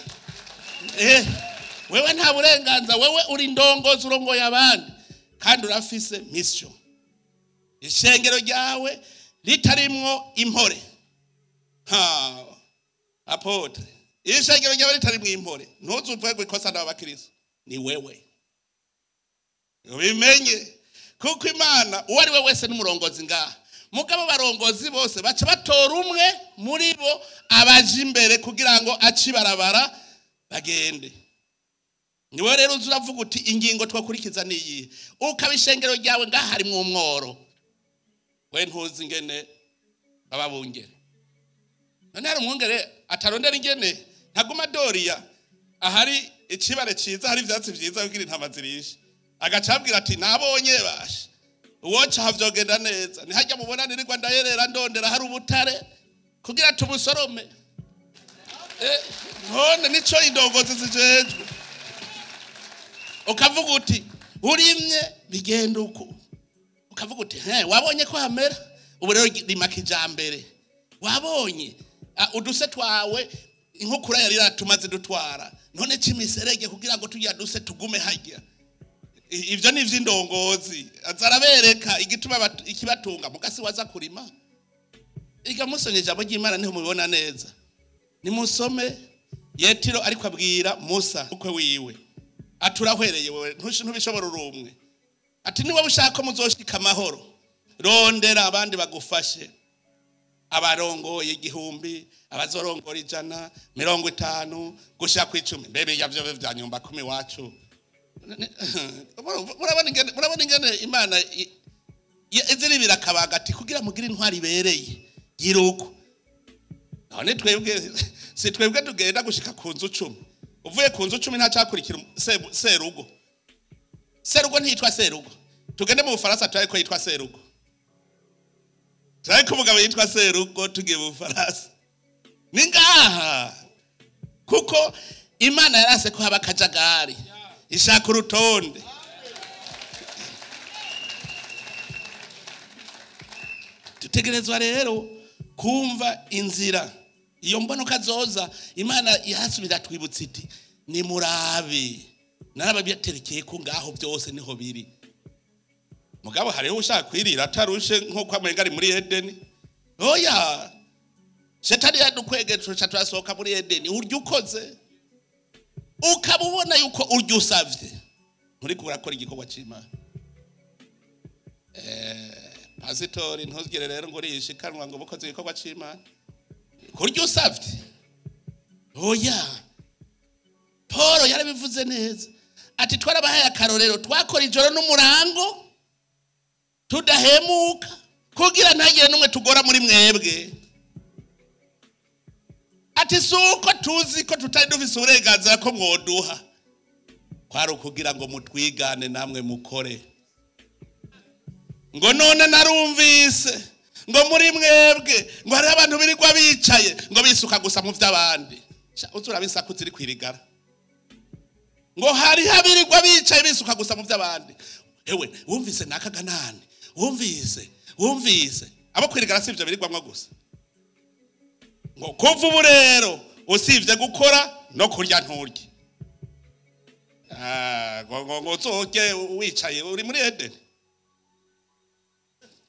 Wewe nta burenganza, wewe uri ndongozi urongoye abandi kandi urafise mission. Ishengero ryawe ritarimwo impore. Ha apotre, ishengero ryawe ritarimwo impore, ntuzuvuge ngo ikosa n'abakristo ni wewe. Ubimenye kuko Imana uwo ari we wese n'umurongozi ngaha. Mugabo barongozi bose baca batora umwe muri bo abaje imbere kugira ngo acibarabara bagende. Niwe rero uzavuga uti ingingo twakurikiza niyi. Ukabishengero ryawe ngaha harimwo umworo. We ntuzi ingene bababungere. None hari umwungere atarondera ingene ntaguma doriya ahari ikibare ciza hari ivyatsi vyiza kugira intama zirishe. Agacabwira ati nabonye bashe. Uwoca havyogenda neza. Nihajya mubona nirirwa ndayerera ndondera hari ubutare kugira tubusorome. None nico indongozi zijejwe. Ukavuga uti urimye bigenda uko. Ukavuga uti wabonye ko hamera ubu rero rima kijambere. Wabonye uduse twawe inkukura yari ratumaze dutwara, none cimiserege kugira ngo tujya duse tugume hajya. Ivyo ni ivy'indongozi azarabereka igituma ikibatunga mugasi waza kurima. Iga musonye ijambo ry'Imana niho mubibona neza. Nimusome Yetiro ariko abwira Musa ukwe wiwe aturahwereye wewe ntubishobora urumwe. Ati niwe ushaka muzoshika amahoro, rondera abandi bagufashe. Abarongoye igihumbi, abazorongora 100, 50 gushika ku 10. Mbebe yavyo vya nyumba 10 wacu. Murabona ingene Imana iziribira kabagati kugira mugire intwari ibereye giruko. None twebwe si twebwe tugenda gushika ku nzu 10. Uvuye ku nzu 10 ntacakurikira serugo. Serugo ntitwa serugo. Tugende mu Bufaransa turaye ko yitwa serugo. Turaye ko umugabo yitwa serugo tugiye mu Bufaransa. Ni ngaha. Kuko Imana yarase ko haba kajagari. Ishaka urutonde. Dutegerezwa rero kumva inzira. Iyo mbono kazoza Imana yasubira twibutsa iti nimurabe narababyeterekeye ko ngaho byose niho biri. Mugabo hariho ushaka kwirira atarushe nkuko amenga ari muri Edeni. Oya, Shetani yadukwegeje turasohoka muri Edeni. Urya ukoze ukaba ubona yuko urya usavye nturi kurakora igikorwa c'Imana. Pasitori ntuzgire rero ngo urishikanwa ngo bukoze igikorwa c'Imana kurya usavye. Oya, Paul yarabivuze neza ati twarabahaye akarorero, twakora ijoro n'umurango tudahemuka kugira ntagire n'umwe tugora muri mwebwe. Ati suko tuzi ko tutari dufise uburenganzira ko mwoduha, kwari ukugira ngo mutwigane namwe mukore. Ngo none narumvise ngo muri mwebwe ngo hari abantu birirwa bicaye ngo bisuka gusa mu vy'abandi. Uzura bisaku ziri kwirigara. Ngo hari habirirwa bicaye bisuka gusa mu vy'abandi. Ewe wumvise nakaganane, wumvise abo kwirigara sivyo birirwamwo gusa. Ngo kuva ubu rero usivye gukora no kurya nturye. Ngo uzoke wicaye uri muri Edeni.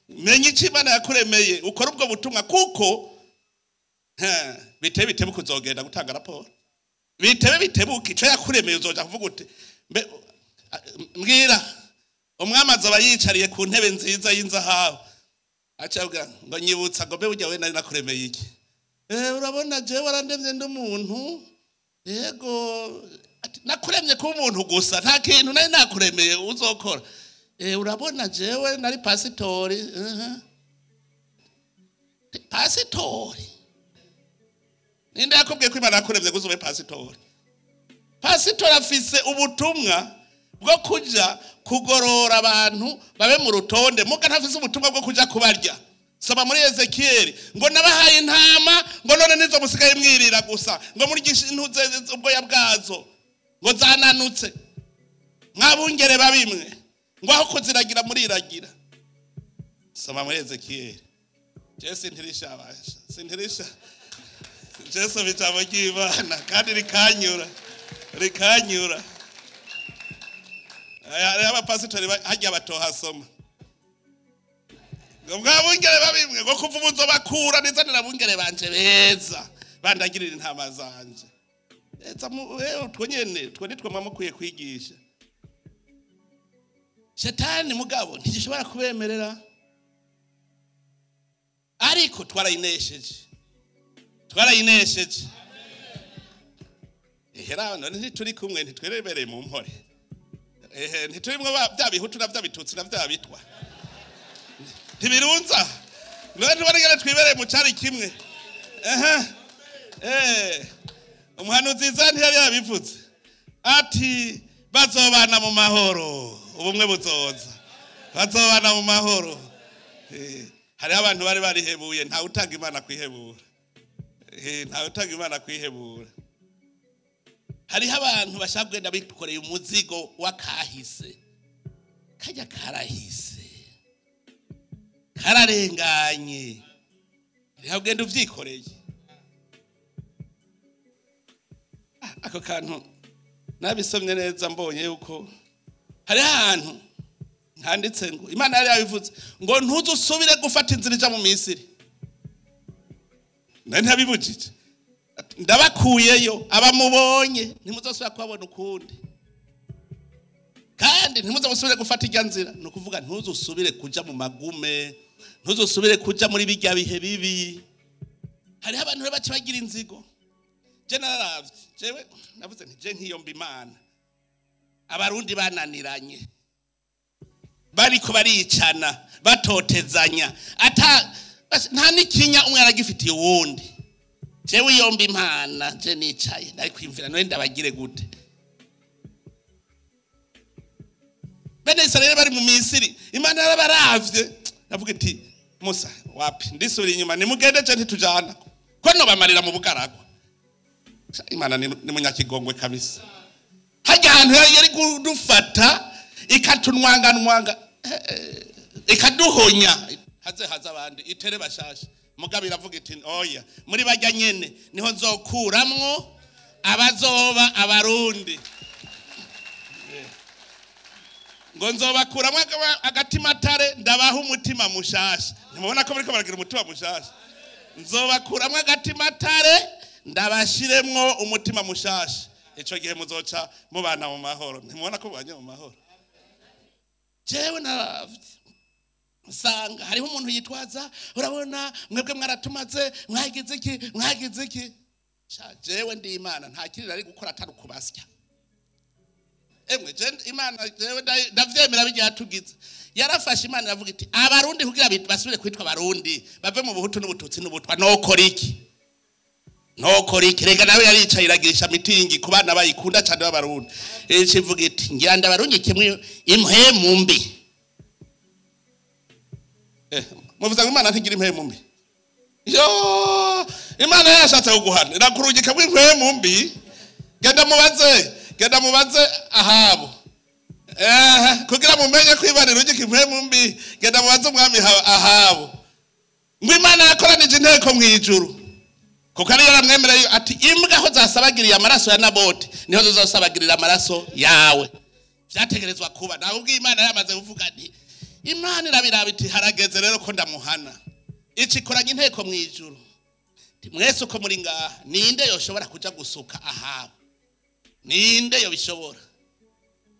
Menye icyo Imana yakuremeye ukora ubwo butumwa, kuko bitebe bitebuka uzogenda gutanga raporo. Bitebe bitebuka icyo yakuremeye uzoja kuvuga uti mbwira umwami azaba yicariye ku ntebe nziza y'inzahabu, aca ngo nyibutsa ngo mbe burya we nari nakuremeye iki? Urabona jewe warandemye ndi umuntu, yego nakuremye kuba umuntu gusa, nta kintu nari nakuremeye uzokora. Urabona jewe nari pasitori. Pasitori ninde yakubwiye ko Imana yakuremye gusa ube pasitori? Pasitori afise ubutumwa bwo kuja kugorora abantu babe mu rutonde, muga ntafise ubutumwa bwo kuja kubarya. Soma muri Ezekiel ngo nabahaye intama ngo none nizo musigaye mwirira gusa, ngo murya intuze ubwoya bwazo ngo zananutse mwabungere babimwe, ngo aho kuziragira muriragira. Soma muri Ezekiel. Jesu ntirisha abasha, sintirisha Jesu bitabo ry'Imana kandi rikanyura, rikanyura. Aya abapasitori hajya batohasoma ngo mwabungere babimwe, ngo kuva ubu nzobakura nizanira abungere banje beza bandagirira intama zanje. Eza utwo nyene two nitwo mwamukwiye kwigisha. Shetani mugabo ntigishobora kubemerera, ariko twarayinesheje, twarayinesheje. Ehera none ntituri kumwe, ntitwerebereye mu mpore, ntiturimwo bya bihutu na bya bitutsi na bya bitwa, ntibirunza none tubarigere twibereye mu cari kimwe. Umuhanuzi Isaya ntiyari yabivuze ati bazobana mu mahoro, ubumwe buzoza, bazobana mu mahoro. Hariho abantu bari barihebuye, ntawe utanga Imana kwihebura, ntawe utanga Imana kwihebura. Hariho abantu bashaka kugenda bikoreye umuzigo w'akahise, kajya karahise kararenganye, hariho ugenda uvyikoreye. Ako kantu nabisomye neza mbonye yuko hari ahantu handitse ngo Imana yari yabivuze ngo ntuzusubire gufata inzira ija mu Misiri. Nari ntabibujije, ndabakuyeyo abamubonye ntimuzosubira kubabona ukundi, kandi ntimuzosubire gufata irya nzira. Ni ukuvuga ntuzusubire kuja mu magume, ntuzusubire kuja muri bijya bihe bibi. Hariho abantu rero baca bagira inzigo. Je nararavye, jewe navuze nti je nkiyomba Imana, abarundi bananiranye bariko baricana batotezanya, ata nta n'ikinya umwe aragifitiye uwundi. Jewe yomba Imana, je nicaye nari kwimvira none ndabagire gute? Bene Israeli bari mu Misiri, Imana yarabaravye, navuga iti Musa wapi, ndisubira inyuma nimugende je ntitujana ko no bamarira mu bugaragwa. Imana ni munyakigongwe kabisa. Hajya ahantu yari kudufata ikatunwanganwanga ikaduhonya, haze haza abandi itere bashasha. Mugabo iravuga iti oya, muri bajya nyene niho nzokuramwo abazoba abarundi. Ngo nzobakuramwo agatimatare ndabaha umutima mushasha. Ntimubona ko bariko baragira umutima mushasha? Nzobakuramwo agatimatare ndabashiremwo umutima mushasha. Ico gihe muzoca mubana mu mahoro. Ntimubona ko mubanye mu mahoro? Jewe naravye nsanga hariho umuntu yitwaza, urabona mwebwe mwaratumaze, mwagize iki, mwagize iki. Sha jewe ndi Imana, nta kirira ari gukora atari ukubasya. Emwe je Imana jewe ndavyemera bijya yatugize. Yarafashe Imana iravuga iti abarundi kugira basubire kwitwa abarundi, bave mu buhutu n'ubututsi n'ubutwa, nokora iki? Nokora iki? Rega nawe yaricaye iragirisha mitingi ku bana bayikunda cyane b'abarundi. Ikivuga iti ngira ndabarundi kimwe impwemu mbi. Muvuze ngo Imana ntigira impwemu mbi. Yo, Imana yashatse kuguhana irakurungika bw'impwemu mbi. Genda mubaze, genda mubaze Ahabu. Kugira mumenye ko Imana irungika impwemu mbi, genda mubaze umwami Ahabu. Ngo Imana yakoranije inteko mu ijuru. Kuko ari yaramwemereye ati imbwa aho zasabagiriye amaraso ya Naboti niho zizosabagirira amaraso yawe. Vyategerezwa kuba. Nawe ubwo Imana yamaze kuvuga nti Imana irabiraba iti harageze rero ko ndamuhana. Ikikoranye inteko mu ijuru. Mwese uko muri ngaha ninde yoshobora kuja gusuka Ahabu? Ninde yobishobora?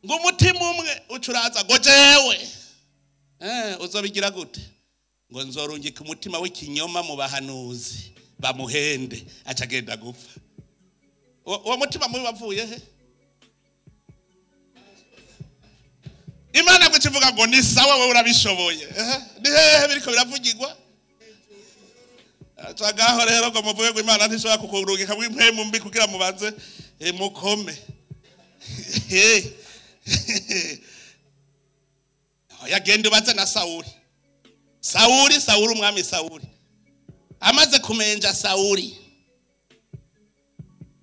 Ngo umutima umwe ucuraza ngo jewe. Uzobigira gute? Ngo nzorungika umutima w'ikinyoma mu bahanuzi bamuhende acagenda gupfa. Uwo mutima mubi wavuye he? Imana gukivuga ngo ni sawa wewe urabishoboye. Ni hehe biriko biravugirwa? Acagaho rero ngo muvuge ngo Imana ntishobora kukurungika bw'impwemu mbi kugira mubanze mukome. Yagenda ubaze na Sauli. Sauli, Sauli umwami Sauli. Amaze kumenja Sauli.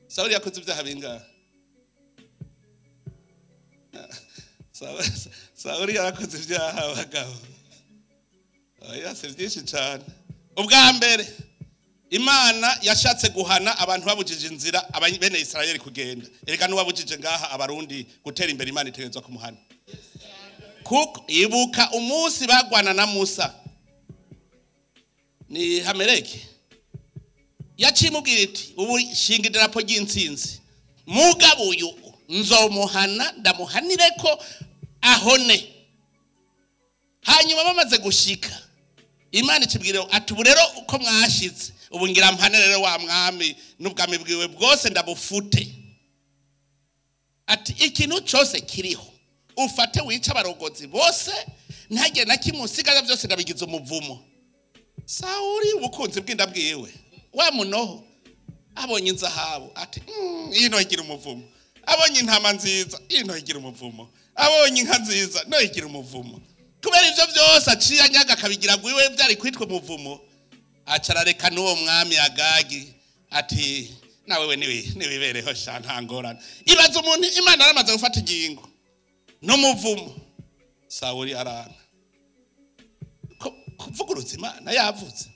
Sauli yakoze ibyaha bingahe? Sauli yarakoze ibyaha abagabo. Oya si byinshi cyane. Ubwa mbere Imana yashatse guhana abantu babujije inzira bene Israeli kugenda. Erega n'uwabujije ngaha abarundi gutera imbere Imana itegerezwa kumuhana. Kuko ibuka umunsi bagwana na Musa. Ni Hameleki. Yacimubwira iti ubu shinga idarapo ry'intsinzi. Mugabo uyu nzomuhana ndamuhanire ko ahone. Hanyuma bamaze gushika Imana ikibwira ati ubu rero uko mwashitse ubu ngira mpane rero wa mwami n'ubwami bwiwe bwose ndabufute. Ati ikintu cyose kiriho ufate wica abarogozi bose ntagire na kimwe usigaza byose ndabigize umuvumo. Sauli ubukunzi bw'inda bwiwe wa munoho abonye inzahabu ati ino igira umuvumo, abonye intama nziza ino igira umuvumo, abonye inka nziza no igira umuvumo. Kubera ivyo byose aciye anyaga akabigira gwiwe byari kwitwa umuvumo, acarareka n'uwo mwami Agagi ati nawewe niwibereho sha nta ngorane. Ibaza umuntu Imana yaramaze gufata ingingo n'umuvumo. Sauli arana kuvuguruza Imana yavuze.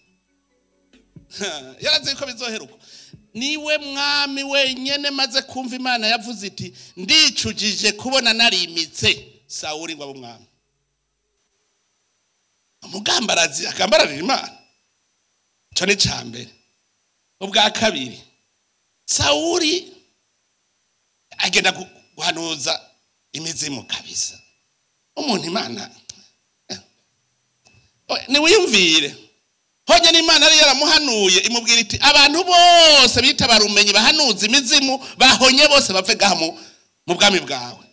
Yarazi ko bizoheruka. Niwe mwami wenyene maze kumva Imana yavuze iti ndicujije kubona narimitse Sauli ngo abe umwami. Umugambarazi agambararira Imana. Ico ni ca mbere. Ubwa kabiri, Sauli agenda guhanuza imizimu kabisa. Umuntu Imana niwiyumvire. Honye n'Imana yari yaramuhanuye imubwira iti abantu bose bitabara umenyi bahanuza imizimu bahonye bose bave gaha mu bwami bwawe.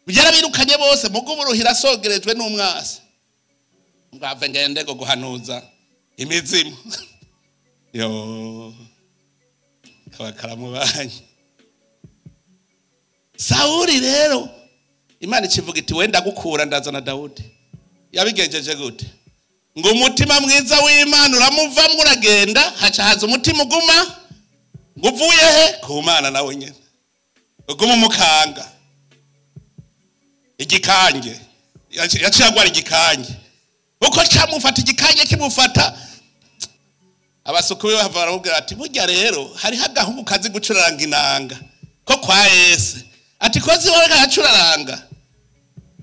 Byarabirukanye bose muguburuhira sogerejwe n'umwasi. Ngave ngende go guhanuza imizimu. Yo kabakaramubanye. Sauli rero Imana ikivuga iti wenda gukura ndazana Dawudi. Yabigenjeje gute? Ngo umutima mwiza w'Imana uramuvamwo uragenda, haca haza umutima uguma ngo uvuye he? Ku Mana nawe nyene. Uguma umukanga. Igikange. Yaciye agwara igikange. Uko camufata igikange kimufata Abasuku be bava baramubwira ati burya rero hariho agahungu kazi gucuraranga inanga ko kwa Yese, ati kozi wowe karacuraranga,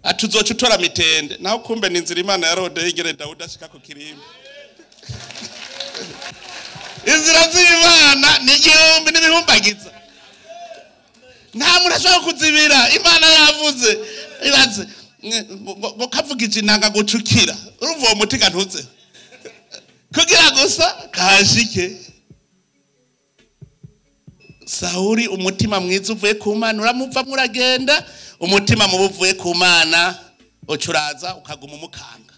ati uzoca utora mitende. Naho kumbe ni inzira Imana yarodeye igere Dawudi ashika ku kirimba. Inzira z'Imana ni igihumbi n'ibihumbagiza, nta muntu ashobora kuzibira. Imana yavuze ibaze ngo kavugije inanga gucukira, urumva uwo muti ntuze kugira gusa kashike. Sawuli umutima mwiza uvuye ku Mana uramupfa muragenda, umutima mubi uvuye ku Mana ucuraza ukaguma umukanga.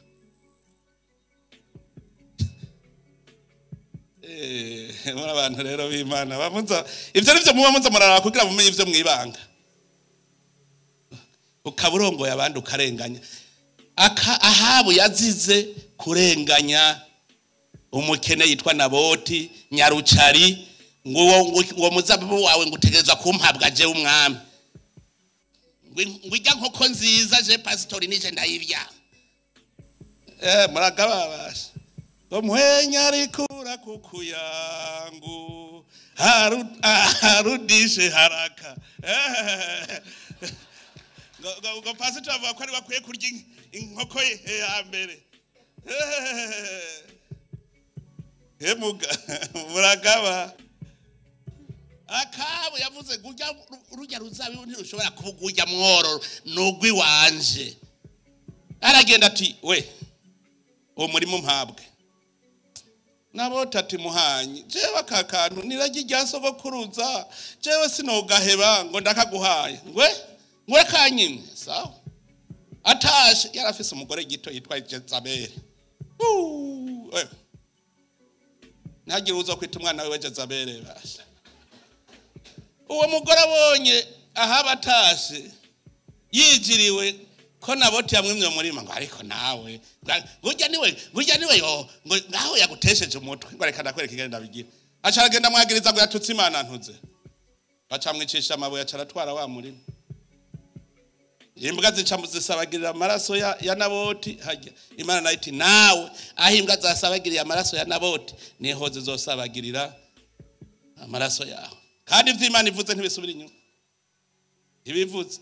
Muri abantu rero b'Imana bamuza ivyo nivyo muba muza muraraba kugira mumenye ivyo mwibanga. Ukaburongoye abandi ukarenganya. Ahabu yazize kurenganya umukene yitwa Naboti Nyarucari, ngo uwo muzabibu wawe ngutegereza kumpabwa je umwami, ngo ijya nkoko nziza je pastori nije ndayibya. Muragababasha ngo mwenya arikura kuku yangu harudishe haraka. Ngo pastori avuga ko ari bakwiye kurya inkoko ya mbere. Hemuga muragaba. Akabu yavuze gurya urujya ruzabibu ntirushobora kubugurya mwororo nugwi wanje. Aragenda ati we uwo murimo mpabwe. Naboti ati muhanyi jewe aka kantu niragi rya sogokuruza, jewe sinogaheba ngo ndakaguhaye, ngwe ngwe kanyimwe. Sawa. Atashe yarafise umugore gito yitwa Jezabeli. Ntagire uza kwita umwana wiwe Jezabeli basha. Uwo mugore abonye ahaba atashe yijiriwe ko Naboti yamwimye umurima, ngo ariko nawe ngurya niwe yo ngo ngaho yagutesheje umutwe, ngo reka ndakwereka ingene ndabigira. Aca aragenda amwagiriza ngo yatutse Imana ntuze, bacamwicisha amabuye aca aratwara wa murima. Imbwa zica zisabagirira amaraso ya Naboti. Hajya Imana nayo iti nawe aho imbwa zasabagiriye amaraso ya Naboti niho zizosabagirira amaraso yawe. Kandi ivyo Imana ivuze ntibisubira inyuma, ibivuze.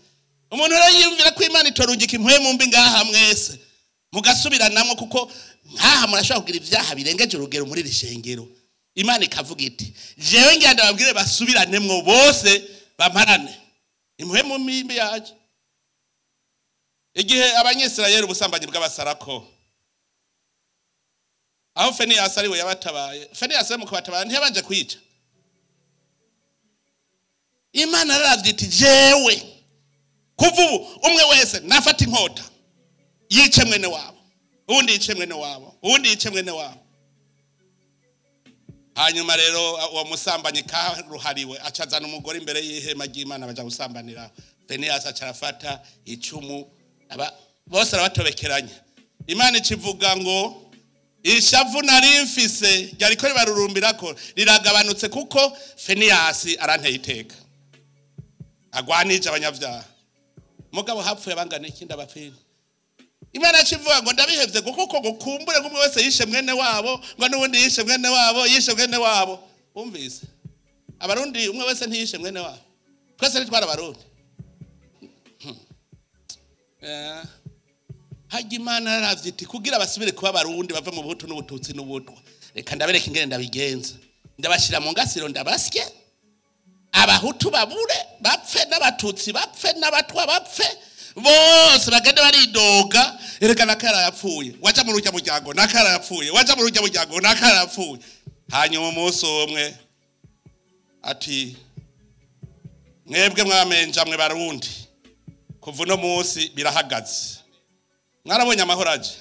Umuntu rero yiyumvira ko Imana itorungika impwemu mbi ngaha mwese mugasubiranamwo, kuko nkaha murashobora kugira ivyaha birengeje urugero muri rishengero. Imana ikavuga iti jewe ngira ndababwire basubiраnemwo bose bamparane impwemu mbi yaje. Igihe abanyisirayeli ubusambanyi bw'abasarako, aho Feniyasi ariwe yabatabaye, Feniyasi mu kubatabara ntiyabanje kwica. Imana yaravye iti jewe kuva ubu umwe wese nafata inkota yice mwene wabo, uwundi yice mwene wabo, uwundi yice mwene wabo. Hanyuma rero uwo musambanyi karuhariwe acazana umugore imbere y'ihema ry'Imana baja gusambanira. Feniyasi aca arafata icumu bose arabatobekeranya. Imana ikivuga ngo ishavu nari mfise ryariko ribarurumbirako riragabanutse kuko Feniyasi aranteye iteka agwanije abanyavyaha. Mugabo hapfuye bangana iki ndabapfira. Imana ikivuga ngo ndabihevye kuko gukumbure kumwe wese yishe mwene wabo, ngo n'ubundi yishe mwene wabo, yishe mwene wabo. Umvise abarundi umwe wese ntiyishe mwene wabo, twese ntitwara abarundi. Hajya Imana yaravye iti kugira basubire kuba abarundi bave mu buhutu n'ubututsi n'ubutwa, reka ndabereka ingene ndabigenza, ndabashira mu ngasiro ndabasye, abahutu babure bapfe n'abatutsi bapfe n'abatwa bapfe, bose bagende baridoga, ereka nakara yapfuye waja mu rujya muryango, nakara yapfuye waja mu rujya muryango, nakara yapfuye. Hanyuma umunsi umwe ati mwebwe mwamenja mwe barundi, kuva uno munsi birahagaze. Mwarabonye amahoro aje,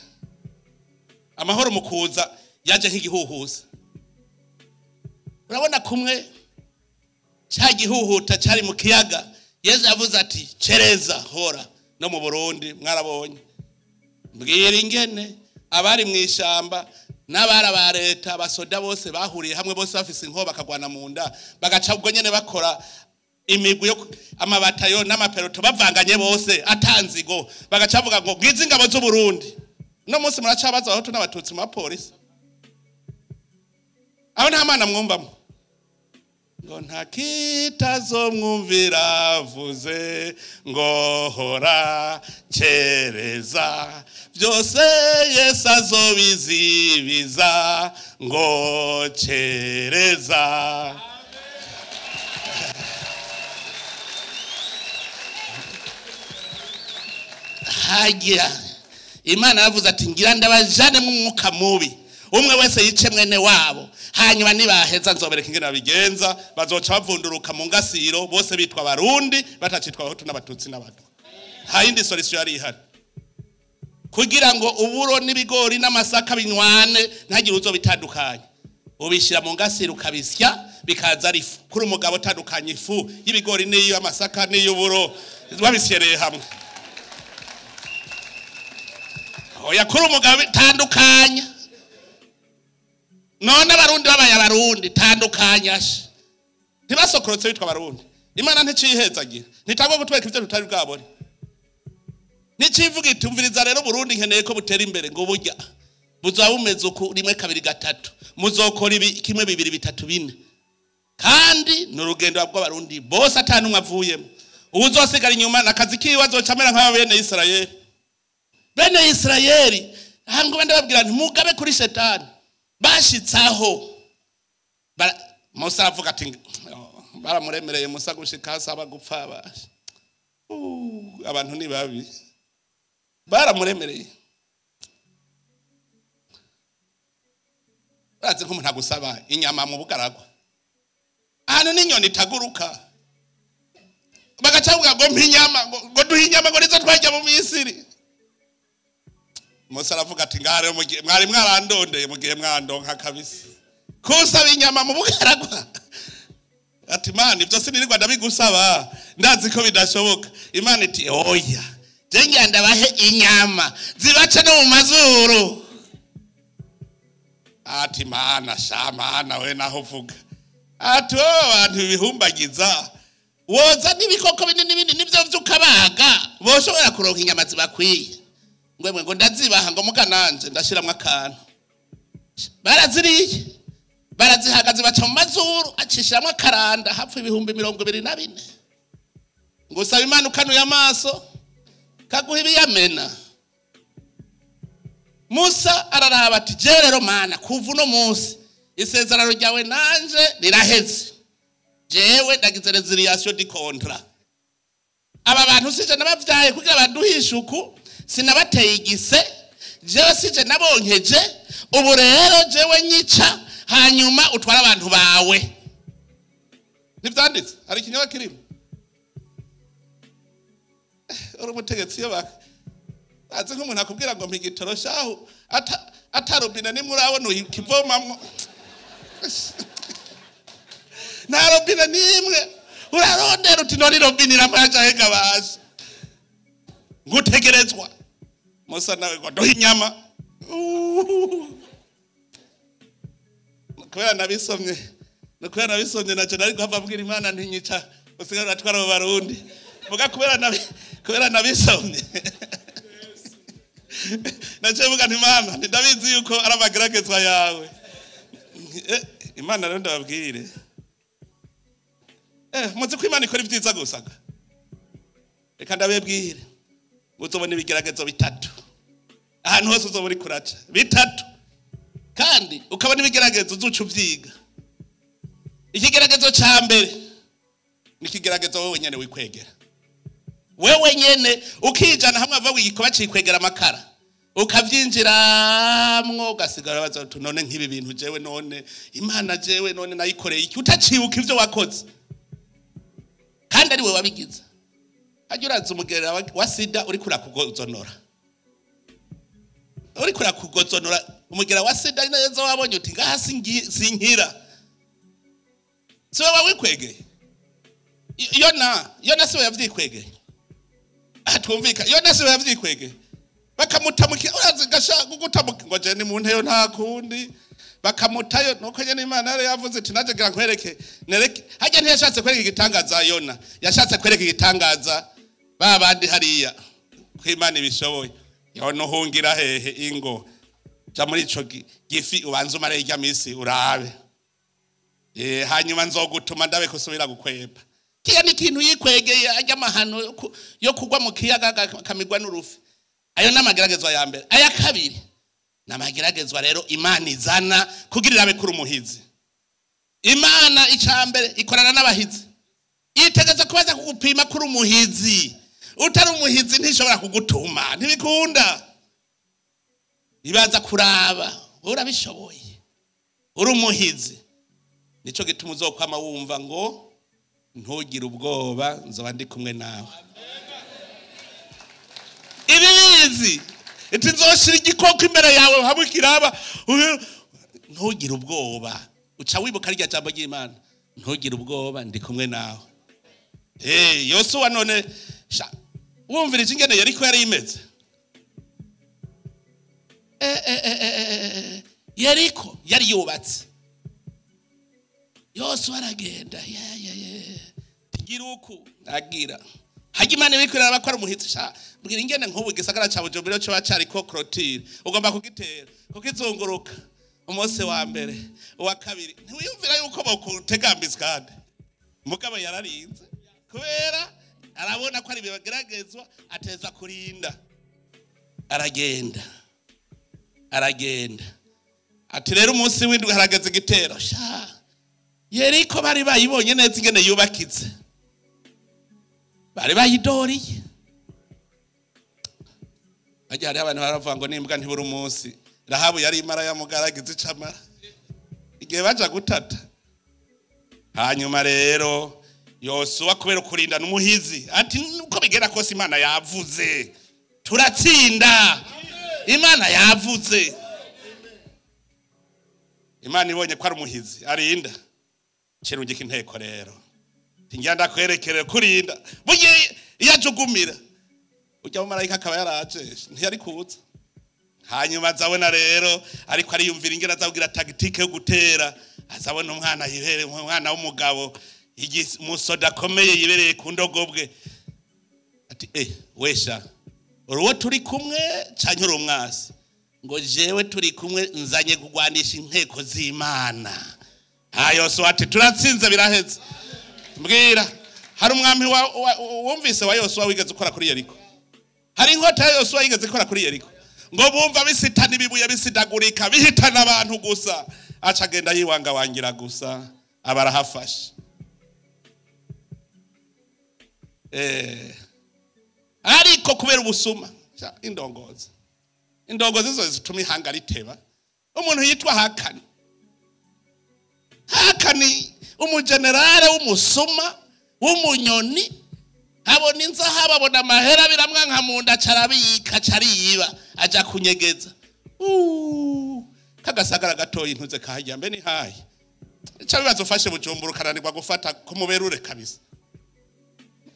amahoro mukuza yaje nk'igihuhuza. Urabona kumwe cya gihuhuta cyari mu kiyaga, Yesu yavuze ati cereza hora. No mu Burundi mwarabonye, mbwira ingene abari mu ishamba n'abara ba leta abasoda bose bahuriye hamwe, bose bafise inkoba bakagwana mu nda, bagaca ubwo nyene bakora imigwi yo amabatayo n'amapeloto bavanganye bose atanzigo, bagaca bavuga ngo ngizi ingabo z'u Burundi. No munsi muracabaza abahutu n'abatutsi mu bapolisi. Aho nta mana mwumvamo ngo nta kitazomwumvira avuze ngo hora cereza byose Yesu azobizibiza ngo cereza. Hagira Imana yavuze ati ngira ndabajane mu mwuka mubi, umwe wese yice mwene wabo, hanyuma nibaheza nzobereka ingene babigenza, bazoca bavunduruka mu ngasiro bose bitwa Abarundi batacitwa Abahutu n'Abatutsi n'Abatwa. Nta yindi solution yari ihari kugira ngo uburo n'ibigori n'amasaka binywane, ntagire uzobitandukanya. Ubishyira mu ngasiro ukabisya bikaza ari ifu. Kuri umugabo utandukanya ifu y'ibigori n'iyo amasaka n'iy'uburo babisyereye hamwe. Oya, kuri umugabo tandukanya. None Abarundi babaye Abarundi tandukanya, ntibasokorotse bitwa Abarundi. Imana nticihezagira, ntitangwa kutwereka ivyo tutari bwabone. Nicivuga iti umviriza rero Burundi nkeneye ko butera imbere, ngo burya buzaba bumeze uku 1 2 3, muzokora ibi 1 2 3 4. Kandi ni urugendo rw'Abarundi bose atanumwe avuyemo. Uwuzosigara inyuma nakazi kiwe azocamera nk'aba bene Israeli. Bene Israeli hango ndababwira nti mugabe kuri shetani. Bashitsaho Musa aravuga ati baramuremereye Musa gushika asaba gupfa basha. Abantu ni babi, baramuremereye. Barazi ko umuntu agusaba inyama mu bugaragwa, ahantu n'inyoni itaguruka, bagaca bavuga ngo mpa inyama, ngo duhe inyama ngo nizo twajya mu Misiri. Musa aravuga ati ngare mwari mwarandondeye mugihe mwandonka kabisa kusaba inyama mu bugaragwa. Ati Imana ibyo sinirirwa ndabigusaba, ndazi ko bidashoboka. Imana iti oya, je ngira ndabahe inyama zibace no mu mazuru. Ati Imana sha Mana we naho uvuga. Ati abantu bihumbagiza woza n'ibikoko binini binini nivyo vyukabaga boshobora kuronka inyama zibakwiye. Ngwemwe ngo ndazibaha ngo mugananje ndashiramwe akantu. Baraziriye barazihagaze baca mu mazuru, acishiramwe akaranda hapfa 24,000. Ngo saba Imana ukanuye amaso kaguha ibiyamena. Musa araraba ati je rero Mana kuva uno munsi isezerano ryawe nanje riraheze, jewe ndagize resiliation di contrat. Aba bantu sije nabavyaye kugira baduhishe uku, sinabateye igise, jewe sije nabonkeje, ubu rero jewe nyica hanyuma utwara abantu bawe. Ntivyanditse hari ikinyoma kirimo. Uri umutegetsi iyo baka azi nk'umuntu akubwira ngo mpigitoro shahu atarobine nimwe urabona ukivomamwo, nta robine nimwe urarondera uti none robine iramaja hega baje ngutegerezwa. Musa nawe ngo duhe inyama. Kubera nabisomye, kubera nabisomye naje nari guhava abwira Imana ntinyica usigara uratwara abo Barundi. Vuga kubera nabisomye naje vuga nti Imana ndabizi yuko ari amageragezwa yawe. Imana rero ndababwire, muzi ko Imana ikora ibyiza gusa. Reka ndababwire, uzobona ibigeragezo bitatu ahantu hose uzoba uri kuraca bitatu, kandi ukabona ibigeragezo uzuca uvyiga. Ikigeragezo ca mbere ni ikigeragezo wewe nyene wikwegera, wewe nyene ukijana hamwe ava wigikoba cikwegera amakara ukavyinjiramwo ugasigara baza uti none nk'ibi bintu jewe none Imana jewe none nayikoreye iki, utacibuka ivyo wakoze kandi ari wewe wabigize. Hajya uraza umugerera wa sida uriko urakugozonora, uriko urakugozonora umugera wa sida neza wabonye uti ngaha sinkira, si wowe wikwegeye. Yona si we yavyikwegeye, atumvika. Yona si we yavyikwegeye, bakamutamuka urazi gashaka gutamuka ngo je ni mu nteyo nta kundi, bakamutayo nuko nyene Imana yari yavuze ati naje ngira nkwereke nereke. Hajya ntiyashatse kwereka igitangaza Yona, yashatse kwereka igitangaza ba bandi hariya ko Imana ibishoboye. Yona uhungira hehe ingo ja muri ico gifi ubanze umare irya misi urabe. Hanyuma nzogutuma ndabe kusubira gukweba. Kiya ni ikintu yikwegeye ajya amahano yo kugwa mu kiyaga kamigwa n'urufi. Ayo n'amageragezwa ya mbere. Aya kabiri n'amageragezwa rero Imana izana kugira irabe kuri umuhizi. Imana icambere ikorana n'abahizi. Yitegeza kubaza kugupima kuri umuhizi. Utari umuhizi ntishobora kugutuma, ntibikunda. Ibaza kuraba, urabishoboye. Uri umuhizi. Nico gituma uzokwama wumva ngo ntugire ubwoba nzoba ndi kumwe nawe. Ibibizi iti nzoshira igikoko imbere yawe hamwe kiraba, ntugire ubwoba. Uca wibuka rya jambo ry'Imana, ntugire ubwoba ndi kumwe nawe. Yosuwa none wumvirije ingene yariko yari imeze. Yeriko yari yubatse. Yosuwa aragenda gira uku agira. Hajya Imana ibikorera abakora umuhitsi sha mbwira ingene nk'ubu igisagara ca Bujumbura cyo bacariko clôture ugomba kugitera kukizunguruka umunsi wa mbere uwa kabiri ntiwiyumvira yuko bokutegambizwa kandi mugabo yararinze kubera arabona ko ari bibageragezwa ateza kurinda. Aragenda ati rero umunsi w'indwi harageze igitero sha. Yeriko bari bayibonye neza ingene yubakitse, bari bayidoriye. Ajya hari abantu baravuga ngo nimbwa ntibura umunsi. Rahabu yari imara ya mugaragize icamara igihe baja gutata. Hanyuma rero Yosuwa kubera kurinda n'umuhizi ati uko bigera kose Imana yavuze turatsinda. Imana yavuze. Imana ibonye ko ari umuhizi arinda kirungika inteko rero tingira ndakwerekere kurinda buye iyajugumira ujya mu marayika akaba yaraje ntiyari kuza. Hanyuma azabona rero ariko ariyumvira ingera azabwira tactique yo gutera, azabona umwana yibereye umwana w'umugabo umusoda akomeye yibereye ku ndogobwe ati wesha uruwo turi kumwe canke uri umwasi? Ngo jewe turi kumwe nzanye kugwanisha inteko z'Imana. Yosuwa ati turatsinze biraheze. Mbwira hari umwami wumvise wa Yosuwa wigeze ukora kuri Yeriko? Hari inkota ya Yosuwa yigeze ikora kuri Yeriko? Ngo bumva bisitana ibibuye bisidagurika bihitana abantu gusa, aca agenda yiwanga wangira gusa abarahafashe. Ariko kubera ubusuma indongozi zo zituma ihanga riteba. Umuntu yitwa Hakani, Hakani umugenerale w'umusuma w'umunyoni, abona inzahabu abona amahera biramwanka mu nda carabika cariba aja kunyegeza. Kagasagara gatoyi ntuze kahajya mbe ni hayi. Ica bibazo ufashe Bujumbura ukananirwa gufata kumuberure kabisa.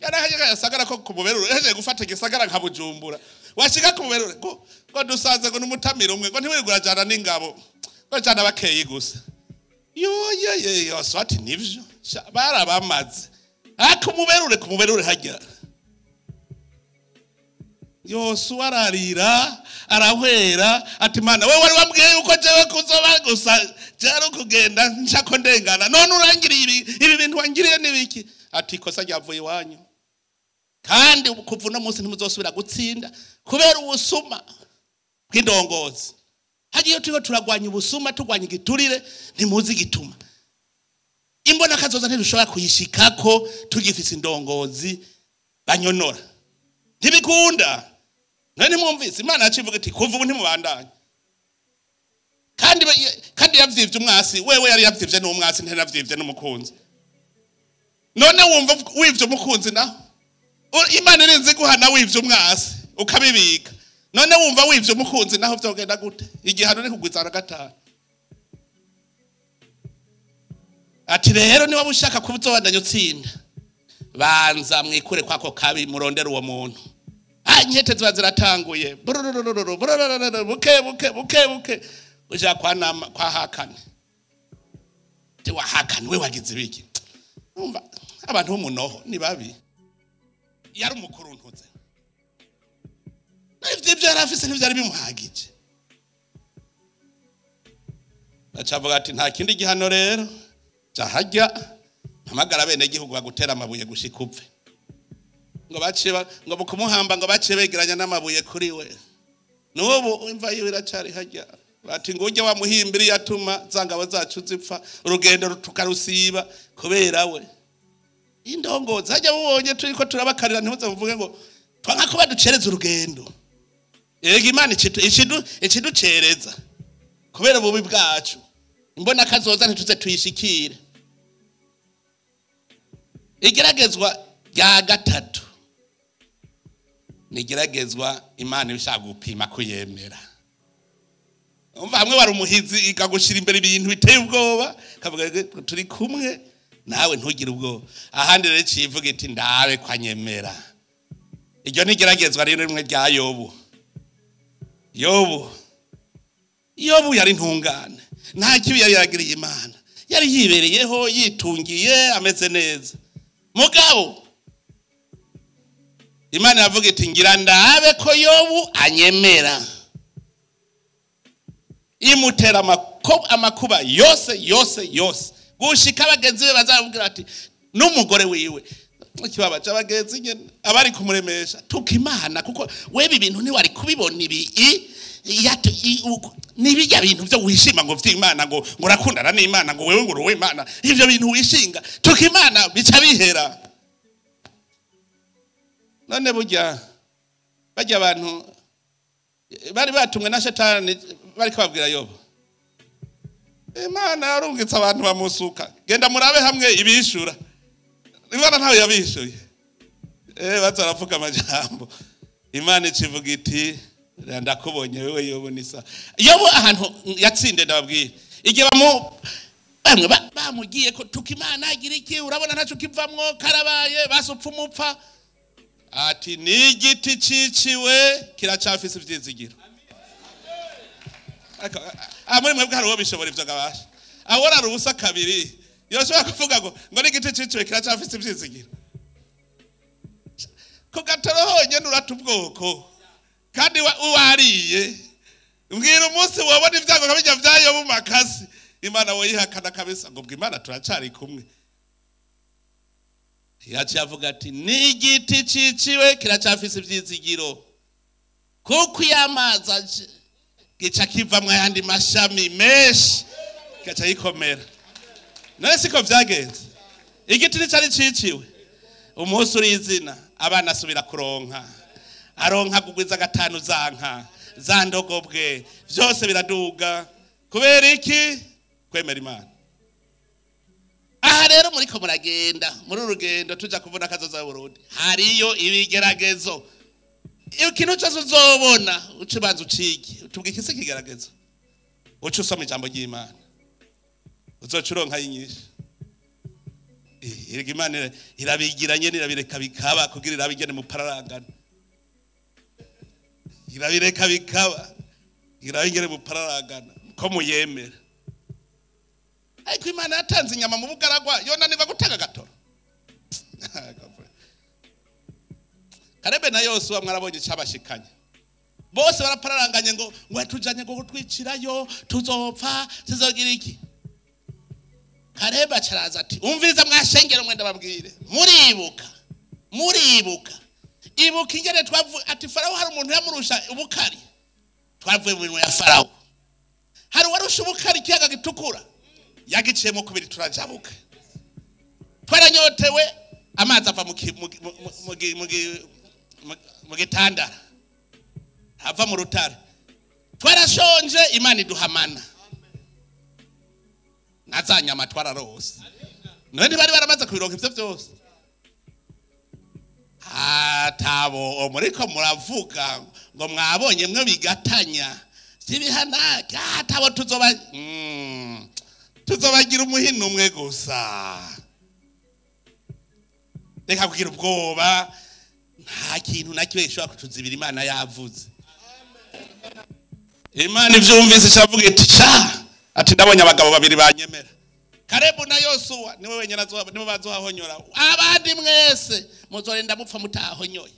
Yarahaje gasagara ko kumuberure heje gufata igisagara nka Bujumbura. Washika kumuberure ngo dusanze ngo numutamira umwe ngo ntiwigura jana n'ingabo ngo jana bakeyi gusa. Yo swati nivyo barabamaze. Akumuberure kumuberure hajya. Yosuwa ararira arahwera ati Mana wewe wari wambwiye yuko jewe kuzoba gusa jari kugenda nshako ndengana none urangiriye ibi bintu wangiriye nibiki? Ati ikosa ryavuye iwanyu kandi kuva uno munsi ntimuzosubira gutsinda kubera ubusuma bw'indongozi. Hagiye turiko turagwanya ubusuma tugwanya igiturire ntimuzi igituma. Imbona kazoza ntidushobora kuyishikako tugifise indongozi banyonora. Ntibikunda. None mwumvise Imana yacivuga iti kuva ubu ntimubandanye. Kandi yavyivye umwasi, wewe yari yavyivye n'umwasi ntanavyivye n'umukunzi. None wumva wivye umukunzi naho? Imana irinze guhana wivye umwasi ukabibika. None wumva wivye umukunzi naho vyogenda gute? Igihano ni kugwizana gatanu. Ati rero niba ushaka kubuzobandanya utsinda, banza mwikure kwako kabi murondera uwo muntu. Inkete ziba ziratanguye buke buke buke buke uja kwa nama kwa Hakani. Te wa Hakani we wagize biki? Umva abantu b'umunoho ni babi. Yari umukuru ntuze. Ivyo yarafise ntivyari bimuhagije. Acavuga ati nta kindi gihano rero. Jahajya mpamagara bene gihugu bagutera amabuye gushika upfe. Ngo baciye ngo mukumuhamba ngo baciye begeranya n'amabuye kuri we. N'ubu imva yiwe iracari hajya. Bati ngo ujye wamuhimbiri yatuma zangabo zacu zipfa urugendo tukarusiba kubera we. Indongozi hajya mubonye turiko turabakarira ntimuze muvuge ngo twanka ko baducereza urugendo. Erega Imana ikiducereza kubera ububi bwacu. Imbona kazoza ntituze tuyishikire. Igeragezwa rya gatatu nigeragezwa Imana ibishaka gupima kuyemera. Umva hamwe wari umuhizi ikagushira imbere ibintu biteye ubwoba kavuga turi kumwe nawe ntugire ubwoba. Ahandi rero civuga iti ndabe kwanyemera. Iryo nigeragezwa rero rimwe rya Yobu. Yobu yari ntungane, nta kibi yari yaragiriye Imana, yari yibereyeho yitungiye ameze neza. Mugabo Imana iravuga iti ngira ndabe ko Yobu anyemera. Imutera amakuba yose yose yose gushika abagenzi be bazamubwira ati n'umugore wiwe ikibabaje abagenzi nyene abari kumuremesha tuka Imana kuko wewe ibintu ntiwari kubibona ibi nibijya bintu byo wishima ngo vy'Imana ngo urakundana n'Imana ngo wewe ngo uruwe Imana, ivyo bintu wishinga tuka Imana bica bihera. None burya bajya abantu bari batumwe na Shetani bari kubabwira Yobu, Imana yarungitse abantu bamusuka, genda murabe hamwe ibishura. Imana ntawe yabishuye. Baza baravuga amajambo. Imana ikivuga iti ndakubonye wewe Yobu nisa. Yobu ahantu yatsinde ndababwira. Igihe bamwe bamugiye ko tuka Imana agira iki urabona ntaco kivamwo karabaye basupfa umupfa. Ati n'igiti ciciwe kiracafise ivyizigiro. Muri mwebwe hari uwo bishobora ivyo gabasha. Ahora rubusa kabiri. Yoshobora kuvuga ngo n'igiti ciciwe kiracafise ivyizigiro. Ko gatoro honyene urata ubwoko. Kandi uwariye. Mbwira umunsi wabona ivyago nkabijya vyayo mu makasi. Imana woyihakana kabisa ngo Imana turacari kumwe. Yaciye avuga ati n'igiti ciciwe kiracafise ivyizigiro. Kuko iyamazi aje gica kivamwo ayandi mashami menshi gaca yikomera. None siko vyagenze. Igiti nicari ciciwe. Umunsi urizina abana asubira kuronka. Aronka kugwiza gatanu zanka zandogobwe vyose biraduga. Kubera iki? Kwemera Imana. Aha rero muriko muragenda muri urugendo tuja kubona kazoza Burundi hariyo ibigeragezo. Ikintu cyose uzobona ucibanza ucige utubwike iki kigeragezo uca usoma ijambo ry'Imana uzocuronka yinyisha. Erega Imana irabigiranye irabireka bikaba kugira irabigene mu pararangana. Irabireka bikaba irabigene mu pararangana ko muyemera. Ariko Imana yatanze inyama mu bugaragwa yonanirwa gutanga gatoro. Karebe na Yosuwa mwarabonye cyabashikanye. Bose barapararanganye ngo ngo tujanye ngo gutwicirayo tuzopfa tuzogira iki. Karebe acaraza ati umviriza mwashengero mwenda babwire. Muribuka. Muribuka. Ibuka ingene twavuye ati Farao hari umuntu yamurusha ubukari. Twavuye mu minwe ya Farao. Hari warusha ubukari kiyaga gitukura. Yagiciyemo kubiri turajabuka. Twaranyotewe amazi ava mu gitandara. Ava mu rutare. Twarashonje Imana iduhamana. Nazanyama twararose. None bari baramaze kubironka ivyo byose. Atabo muriko muravuga ngo mwabonye mwe bigatanya. Sibihana atabo tuzoba tuzobagira umuhino umwe gusa. Reka kugira ubwoba nta kintu na kimwe gishobora kutuzibira Imana yavuze. Imana ivyumvise ishavuga iti sha ati ndabonye abagabo babiri banyemera. Karebu na Yosuwa niwe wenyine niwe bazohahonyora. Abandi mwese muzorenda mupfa mutahonyoye.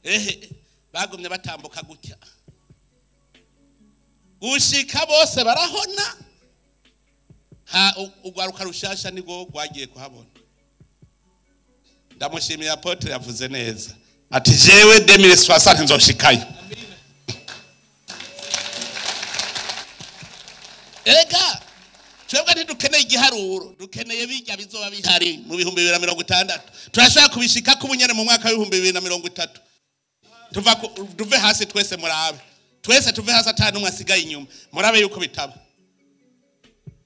Ehe bagumye batambuka gutya. Gushika bose barahona. Ha ugwaruka rushasha nibwo rwagiye kuhabona. Ndamushimiye apotre yavuze neza ati jewe 2060 nzoshikayo. Erega twebwe ntidukeneye igiharuro, dukeneye bijya bizoba bihari mu 2060. Turashaka kubishika ku bunyene mu mwaka wa 2030. Tuva tuve hasi twese murabe, twese tuve hasi atanu umwe asigaye inyuma, murabe yuko bitaba.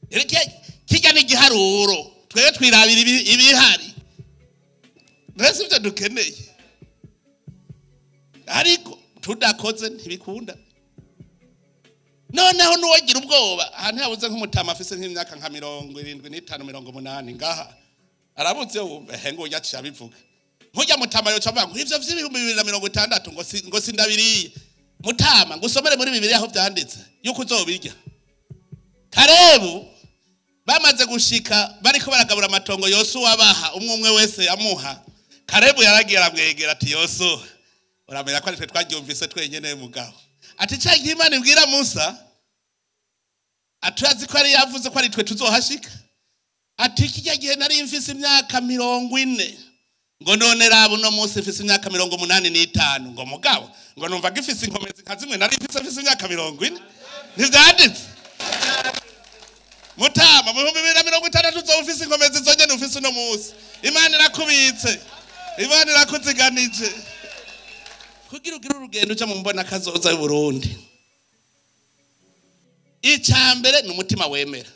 Erega kijya ni igiharuro, twebwe twirabira ibihari, mbese ibyo dukeneye, ariko tudakoze ntibikunda. Noneho nuwagira ubwoba ahantu yabuze nk'umutama afise nk'imyaka nka 75 80 ngaha arabuze wumva ngo yaciye abivuga. Nkujya mutama yoca avuga ngo ivyo vy'ibihumbi 2060 ngo sindabiriye. Mutama ngo usomere muri Bibiliya aho vyanditse yuko uzobirya. Karebu bamaze gushika bariko baragabura amatongo Yosuwa abaha umwe umwe wese amuha. Karebu yaragiye aramwegera ati Yosuwa uramenya ko ari twe twaryumvise twenyene mugabo. Ati ca Imana ibwira Musa aturazi ko ari yavuze ko ari twe tuzohashika. Ati kijya gihe nari mfise imyaka 40 ngo none rabo no munsi mfise imyaka 85 ngo mugabo ngo numva gifise inkomezi nka zimwe nari mfise imyaka 40. Ntivyanditse mutama mu 2060 uzofise inkomezi zonyene ufise no munsi. Imana irakubitse, Imana irakuziganije kugira ugire urugendo uja mu mbona kazoza y'u Burundi. Icambere ni umutima wemera.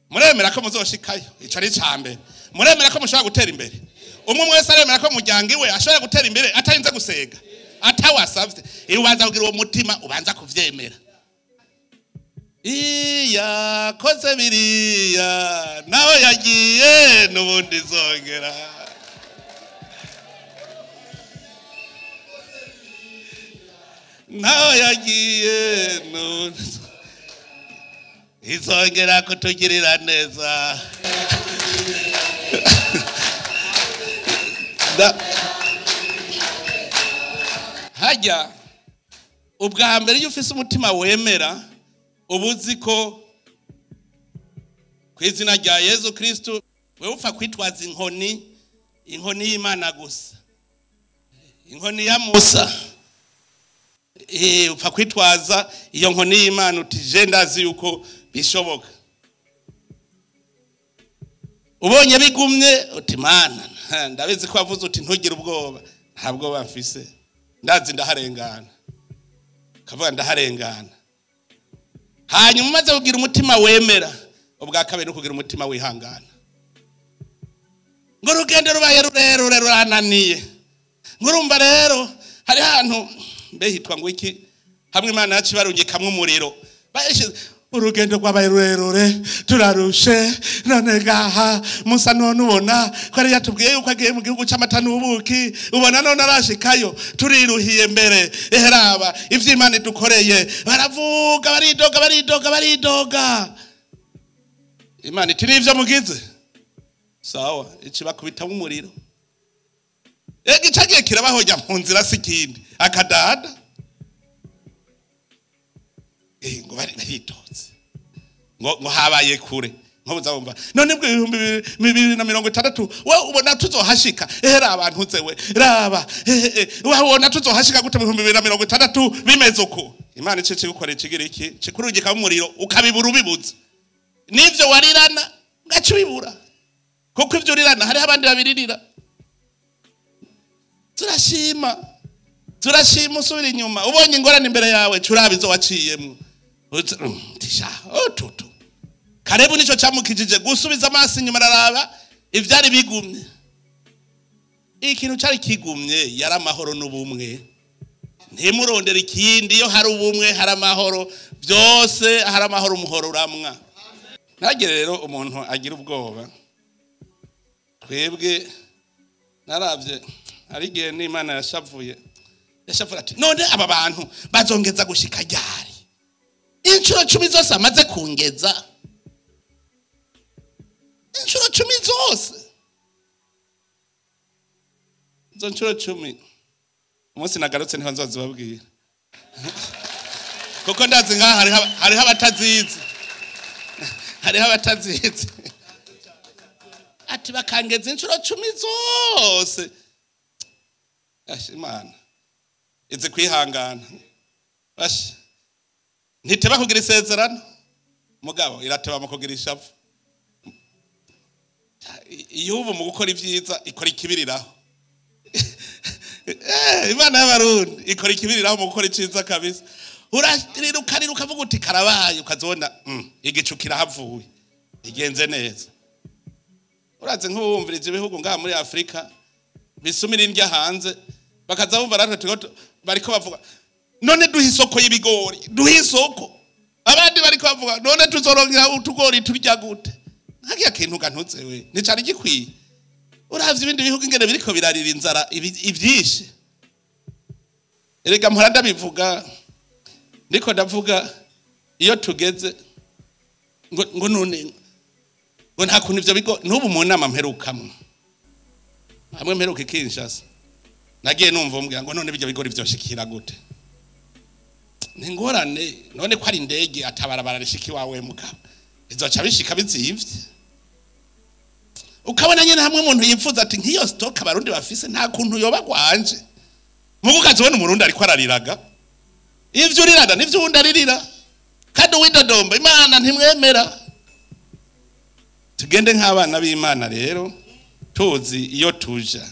Muremera ko muzoshikayo, ico ari icambere. Muremera ko mushobora gutera imbere. Umwe wese aremera ko muryango iwe ashobora gutera imbere atarinze gusega, atawasavye. Iyo ubanza kugira uwo mutima ubanza kuvyemera. Iya koze biriya naho yagiye n'ubundi zongera. Naho yagiye n'ubundi izongera kutugirira neza. Hajya ubwa mbere iyo ufise umutima wemera ubuzi ko kw'izina rya Yesu Kristo wewe upfa kwitwaza inkoni, inkoni y'Imana gusa, inkoni ya Musa. Upfa kwitwaza iyo nkoni y'Imana uti je ndazi yuko bishoboka. Ubonye bigumye uti Mana ndabizi ko wavuze uti ntugire ubwoba, nta bwoba mfise, ndazi ndaharengana. Kavuga ndaharengana. Hanyuma umaze kugira umutima wemera, ubwa kabiri no kugira umutima wihangana. Ngo rugendo rubaye rurerure rurananiye. Ngurumva rero hari hantu mbe hitwa ngo iki hamwe Imana yacu barungikamwe umuriro. Bayishize urugendo rwabaye rurerure turarushe none gaha Musa none ubona ko ari yatubwiye yuko agiye mu gihugu c'amata n'ubuki, ubona none arashikayo turiruhiye mbere. Eheraba ivyo Imana idukoreye. Baravuga baridoga baridoga baridoga. Imana iti nivyo mugize sawa, ikibakubita umuriro. Ega icagiye kirabahoja mu nzira sikindi akadada. Ngo bari baritotse ngo habaye kure nko bumva none bwo 2060 we ubona tuzohashika. Raba abantu zewe raba we ubona tuzohashika gute mu 2060 bimeze uko. Imana ice kigukora ikigira iki kikurungika umuriro ukabibura ubibuza nivyo warirana ngaca ubibura, kuko ivyo urirana hariho abandi babiririra. Turashima turashima usubira inyuma ubonye ingorane imbere yawe curaba izo waciyemwo. Tutu Karebu nico camukijije gusubiza amaso inyuma araraba ivyari bigumye. Ikintu cari kigumye yari amahoro n'ubumwe. Ntimurondera ikindi, iyo hari ubumwe hari amahoro, byose hari amahoro umuhoro uramwa. Ntagire rero umuntu agira ubwoba. Twebwe naravye ari igihe n'Imana yashavuye yashavuye ati none aba bantu bazongeza gushika ryari? Inshuro 10 zose amaze kungeza, inshuro 10 zose, izo nshuro 10 umunsi nagarutse niho nzozibabwira. Kuko ndazi ngaha hariho abatazizi. Hariho abatazizi. Ati bakangeza inshuro 10 zose. Asha Imana izi kwihangana. Asha ntiteba kugira isezerano mugabo irateba mu kugira ishavu. Iyo ubu mu gukora ivyiza ikora ikibiriraho. Imana y'abarundi ikora ikibiriraho mu gukora iciza kabisa. Urariruka riruka vuga uti karabaye, ukazona igicu kirahavuye igenze neza. Uraze nk'uwumvirije ibihugu ngaha muri Afrika bisumira indya hanze, bakaza bumva natwe bariko bavuga none duha isoko y'ibigori, duha isoko. Abandi bariko bavuga none tuzorongera utugori turya gute? Nkagiye kintu gantutse we nicari gikwiye. Uravye ibindi bihugu ingene biriko birarira inzara ivyishe. Erega mpora ndabivuga, ndiko ndavuga iyo tugeze ngo none ngo nta kuntu ivyo bigo. N'ubu mu nama mperukamwe hamwe mperuka Kinshasa, nagiye numva umbwira ngo none bijya bigori vyoshikira gute? Ni ngorane none ko ari indege atabarabara rishiki wawe mugabo izoca bishika bizivye. Ukabona nyene hamwe umuntu yipfuza ati nkiyo stock abarundi bafise nta kuntu yoba gwanje. Mugo kazobona umurundi ariko arariraga ivyo urirada nivyo uwundi aririra, kandi uwidodomba Imana ntimwemera. Tugende nk'abana b'Imana rero tuzi iyo tuja.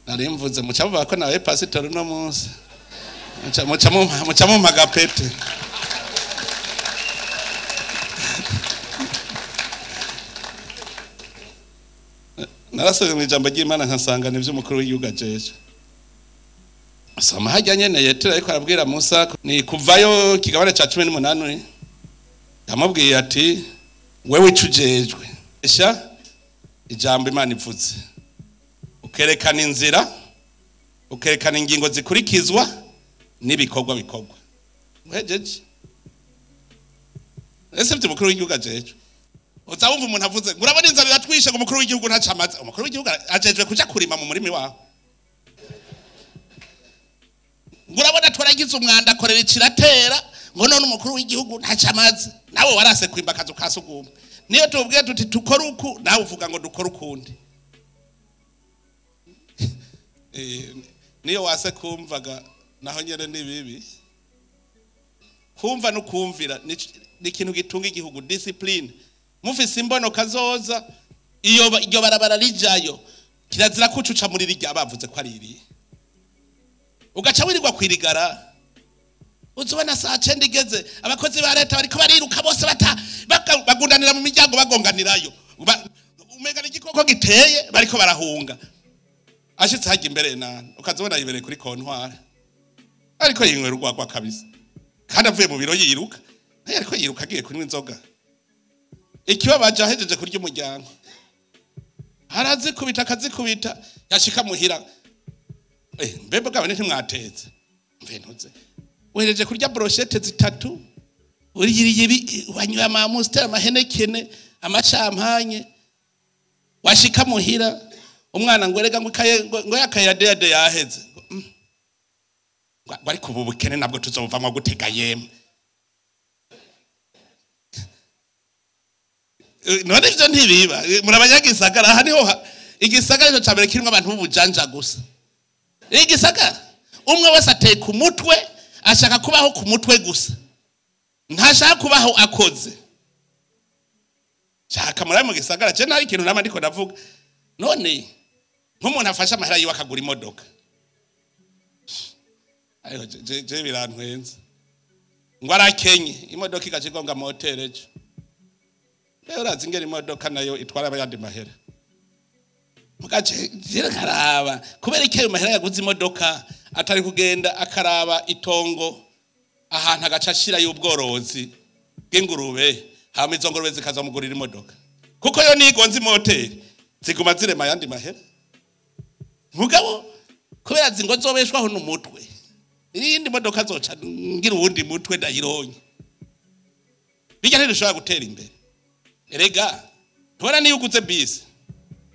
Nari mvuze muca muvuga ko nawe pastor no munsi muca mumpa gapete. Narasomye mu ijambo ry'Imana nkasanga nivyo umukuru w'igihugu ajeje. Soma hajya nyene Yetero ariko arabwira Musa ni kuvayo kigabane ca 18, yamubwiye ati wewe icujejwe esha ijambo Imana ivuze, ukerekana inzira, ukerekana ingingo zikurikizwa n'ibikorwa bikorwa. Uhejeje ese mfite umukuru w'igihugu ajejwe. Uza wumva umuntu avuze ngo urabona inzara iratwishe ngo umukuru w'igihugu ntacamaze. Umukuru w'igihugu ajejwe kuja kurima mu murimi wawe. Ngo urabona twaragize umwanda akorera ikiratera ngo none umukuru w'igihugu ntacamaze. Nawe warase kwimba akazu kasugumwe. Niyo tubwiye tuti dukore uku, nawe uvuga ngo dukore ukundi. Niyo wase kumvaga naho nyene ni bibi. Kumva no kumvira ni ikintu gitunga igihugu, discipline. Mufise imbono kazoza iyo iryo barabara rijayo kirazira kucuca muri rirya bavuze ko ari iri. Ugaca wirirwa kwirigara. Uzubona saa 9 igeze abakozi ba leta bariko bariruka bose bagundanira mu miryango bagonganirayo. Umega n'igikoko giteye bariko barahunga. Ashitse hajya imbere nani ukazobona yibereye kuri kontwara. Ariko yinywera urwagwa kabisa. Kandi avuye mu biro yiruka. Ariko yiruka agiye kunywa inzoga. Ikibabaje ahejeje kurya umuryango. Arazikubita akazikubita yashika muhira. Mbebe bwawe ntimwatetse. Mve ntuze. Uhereje kurya brochette zitatu, uriyiriye ibi, wanywa amamuster, amahenekene, amashampanye. Washika muhira umwana ngo erega ngo ikaye ngo yakaya dede yaheze. Ngo ariko ubu bukene nabwo tuzovamwa gutega yemwe. None ivyo ntibiba. Murabanyagisagara aha niho igisagara cyo cyambere kirimo abantu b'ubujanja gusa. Igisagara umwe wese ateka umutwe, ashaka kubaho ku mutwe gusa. Ntashaka kubaho akoze. Shaka muri mu gisagara je nari ikintu nama ndiko ndavuga. None nk'umuntu afasha amahera yiwe akagura imodoka. Ayo je birantwenza. Ngo arakenye imodoka igacigonga motere ejo. Rero urazi ingene imodoka nayo itwara abayandi mahera. Mugace jere karaba kubera iki ayo mahera yaguze imodoka atari kugenda akaraba itongo ahantu agaca ashira y'ubworozi bw'ingurube, hama izo ngurube zikazamugurira imodoka. Kuko yo nigonze imoteri ziguma zirema ayandi mahera. Mugabo kubera zingo zobeshwaho n'umutwe, iyindi modoka zoca ngira uwundi mutwe ndayironye. Bijya ntidushobora gutera imbere. Erega ntubona niyo uguze bisi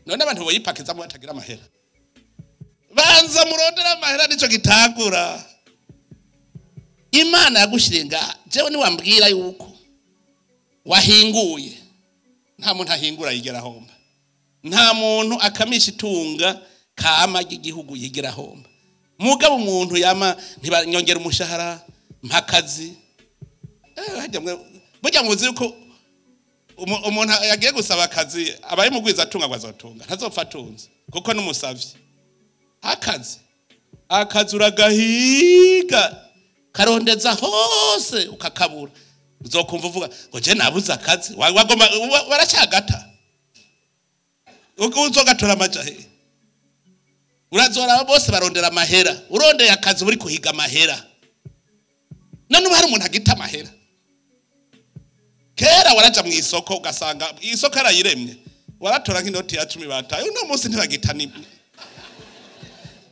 none abantu boyipakizamo batagira amahera. Banza murondera amahera nico gitangura. Imana yagushire ngaha jewe niwambwira yuko Wahinguye. Nta muntu ahingura yigera ahomba. Nta muntu akamisha itunga kama ry'igihugu yigera ahomba. Mugabo umuntu yama ntibanyongera umushahara mpakazi. Burya muzi yuko umuntu yagiye gusaba akazi abaye mugwiza atunga ngo azotunga ntazopfa atunze kuko n'umusavyi. Akazi uragahiga karondeza hose ukakabura. Uzokumva uvuga ngo je nabuze akazi, wagomba waracagata. Uzogatora amaja he? Urazora bose barondera amahera. Urondeye akazi uri kuhiga amahera. None ubu hari umuntu agita amahera. Kera waraja mu isoko ugasanga isoko arayiremye. Waratora nk'inoti ya 10 bataye. Uno munsi ntibagita ni.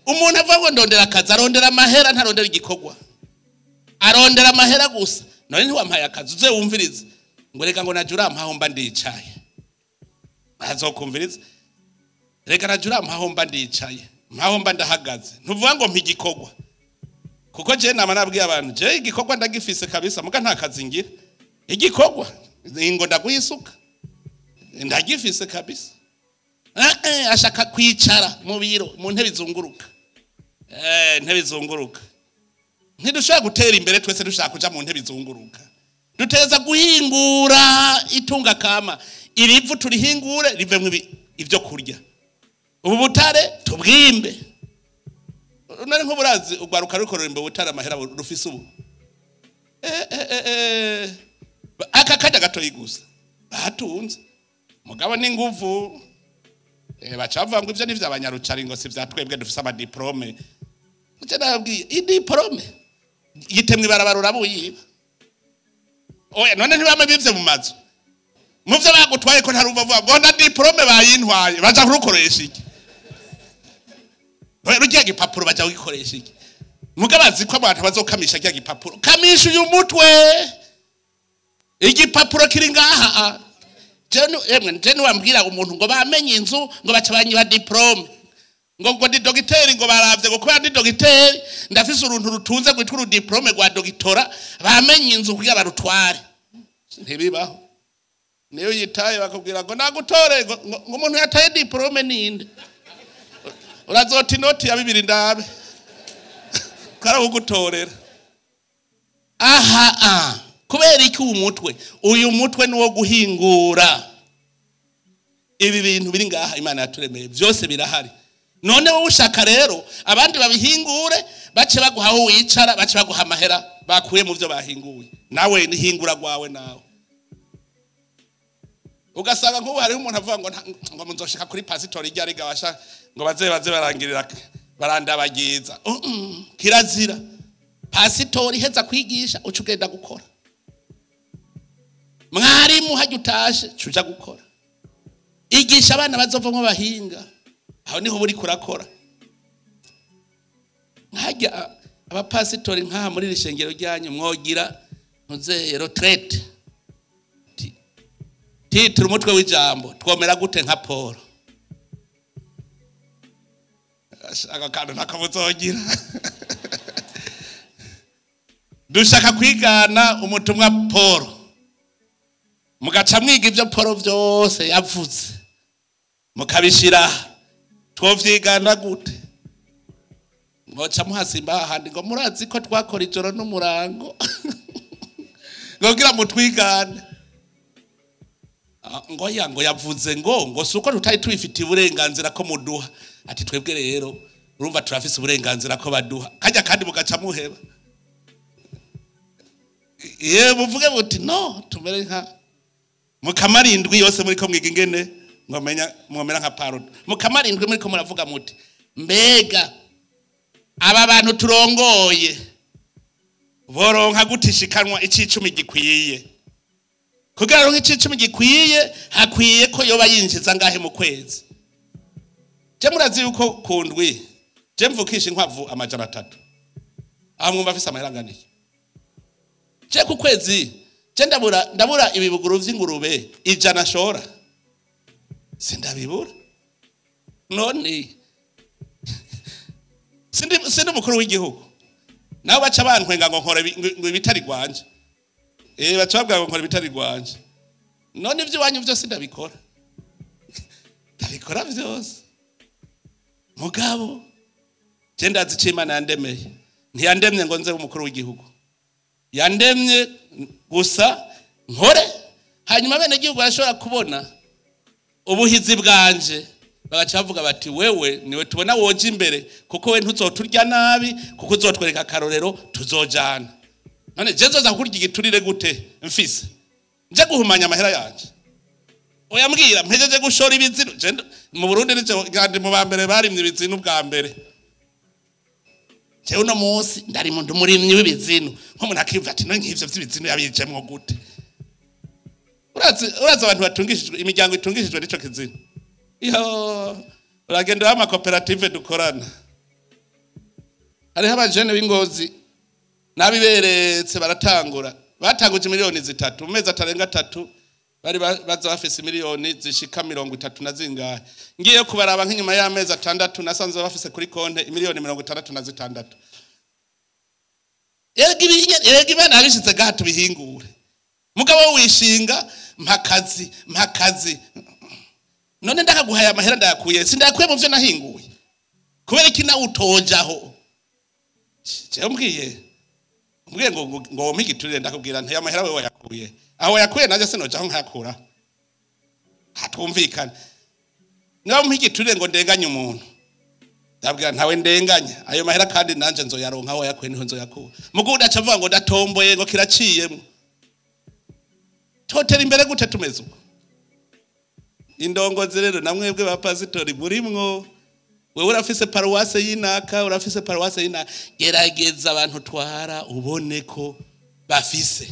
Umuntu avuga ngo ndondera akazi, arondera amahera ntarondera igikorwa. Arondera amahera gusa. None ntiwampaye akazi uze wumvirize. Ngo reka ngo naje urampaho mba ndicaye. Azokumviriza. Reka naje urampaho mba ndicaye. Mpaho mba ndahagaze. Ntuvuga ngo mpa igikorwa. Kuko je nama nabwiye abantu, je igikorwa ndagifise kabisa muga nta kazi ngira. Igikorwa ingo ndaguhisuka. Ndagifise kabisa. Ashaka kwicara mu biro mu ntebe izunguruka. Ntebe izunguruka. Ntidushobora gutera imbere twese dushaka kuja mu ntebe izunguruka. Duteza guhingura itunga kama. Irivu turihingure rivemwe ivyo kurya. Ubu butare tubwimbe. Nari nk'uburazi ugwaruka rukorera imbe butare amahera rufise ubu. Aka kajya gatoyi gusa. Batunze. Mugabo n'inguvu. Bacavuga ngo ivyo ni vy'abanyarucari ngo si vya twebwe dufise ama diplome. Uce nabwiye i diplome yitemwe ibarabara urabuyiba. Oya none ntibamwe bivye mu mazu. Muvyo bagutwaye ko ntaruva vuga ngo na diplome bayintwaye baja kurukoresha iki? Oya rugiye gipapuro baja kugikoresha iki? Mugabazi ko abantu bazokamisha kya gipapuro. Kamisha uyu mutwe. Igipapuro kiri ngaha. Jenu wambwira umuntu ngo bamenye inzu ngo baca banyiba diplome. Ngo ndi dogiteri ngo baravye ngo kubera ndi dogiteri ndafise uruntu rutunze gwitwa uru diplome rwa dogitora bamenye inzu kugira barutware. Ntibibaho. Niyo yitaye bakubwira ngo nagutore ngo umuntu yataye diplome ninde. Urazota inoti ya 2 ndabe. Karagutorera. Aha. Kubera iki umutwe? Uyu mutwe nuwo guhingura. Ibi bintu biri ngaha Imana yaturemeye byose birahari. None wowe ushaka rero abandi babihingure bace baguha aho wicara bace baguha amahera bakuye mu byo bahinguye. Nawe nihingura gwawe nawe. Ugasanga nk'ubu hariho umuntu avuga ngo ngo munzoshika kuri pasitori ijya rigabasha ngo baze barangirira barandabagiza. Kirazira. Pasitori heza kwigisha uca ugenda gukora. Mwarimu hajya utashe cuja gukora. Igisha abana bazovamwo bahinga. Aho niho buri kurakora. Nkajya abapasitori nkaha muri rishengero ryanyu mwogira ntuze retraite. Titira umutwe w'ijambo twomera gute nka Paul. Ashaka kandi nakamuzogira. Dushaka kwigana umutumwa Paul. Mugaca mwiga ivyo Paul vyose yavuze. Mukabishira twovyigana gute? Ngoca muhasimba ahandi ngo murazi ko twakora ijoro n'umurango. Ngogira mutwigane. Ngo ya ngo yavuze ngo suko tutari tubifitiye uburenganzira ko muduha. Ati twebwe rero urumva turafise uburenganzira ko baduha. Kajya kandi mugaca muheba. Ye muvuge buti no tumere nka mukamarindwi yose muri ko mwiga ingene ngomenya mwomera nka parode. Mukamarindwi muri ko muravuga muti mbega aba bantu turongoye boronka gutishikanwa icicumi gikwiye. Kugira ngo icicumi gikwiye hakwiye ko yoba yinjiza ngahe mu kwezi. Je murazi yuko kundwi je mvukisha inkwavu 300. Aho mwumva afise amahera anganiye. Je ku kwezi je ndabura ibibuguru vy'ingurube 100 shora. Sindabibura. None sindi mukuru w'igihugu. Nawe baca bantwenga ngo nkora ibitari gwanje. Baca babwira ngo nkora ibitari gwanje. None ivyo iwanyu vyose ndabikora, ndabikora vyose. Mugabo je ndazi ico Imana yandemeye. Ntiyandemye ngo nze umukuru w'igihugu, yandemye gusa nkore, hanyuma bene gihugu barashobora kubona ubuhizi bwanje bagaca bavuga bati wewe niwe tubona woje imbere, kuko we ntuzoturya nabi, kuko uzotwereka akarorero tuzojana. None je nzoza kurya igiturire gute mfise nje guhumanya amahera yanje? Oya mbwira, mpejeje gushora ibizinu. Je mu Burundi nije ngandi mu bambere barimye ibizinu bwa mbere. Jewe uno munsi ndari mu ndumurimyi w'ibizinu, nk'umuntu akiyumva ati none nk'ivyo vy'ibizinu yabijemwo gute? Urazi abantu batungishijwe, imiryango itungishijwe n'ico kizinu. Iyo uragenda wa makoperative dukorana, hariho abajene b'ingozi nabiberetse baratangura, batanguje miliyoni 3 mu mezi atarenga 3, bari baza bafise miliyoni zishika 30 na zingahe. Ngiye kubaraba nk'inyuma y'amezi 6 nasanze bafise kuri konte miliyoni 66. Erega Imana yabishize gaha tubihingure. Mugabo wishinga mpakazi mpakazi, none ndakaguhaye amahera ndayakuye, sindayakuye mu vyo nahinguye, kubera iki nawe utojaho? Jewe mbwiye ngo wompe igiturire, ndakubwira nti amahera wewe wayakuye aho wayakuye, naje sinojaho nkayakura. Hatumvikana. Niba mpa igiturire ngo ndenganye umuntu, ndabwira ntawe ndenganya ayo mahera, kandi nanje nzoyaronka aho wayakuye niho nzoyakura. Mugu udaca avuga ngo ndatomboye ngo kiraciyemo, totera imbere gute tumeze uko? Indongozi rero namwebwe ba pasitori murimwo, wewe urafise paruwase y'inaka, urafise paruwase y'inaka, gerageza abantu twara ubone ko bafise.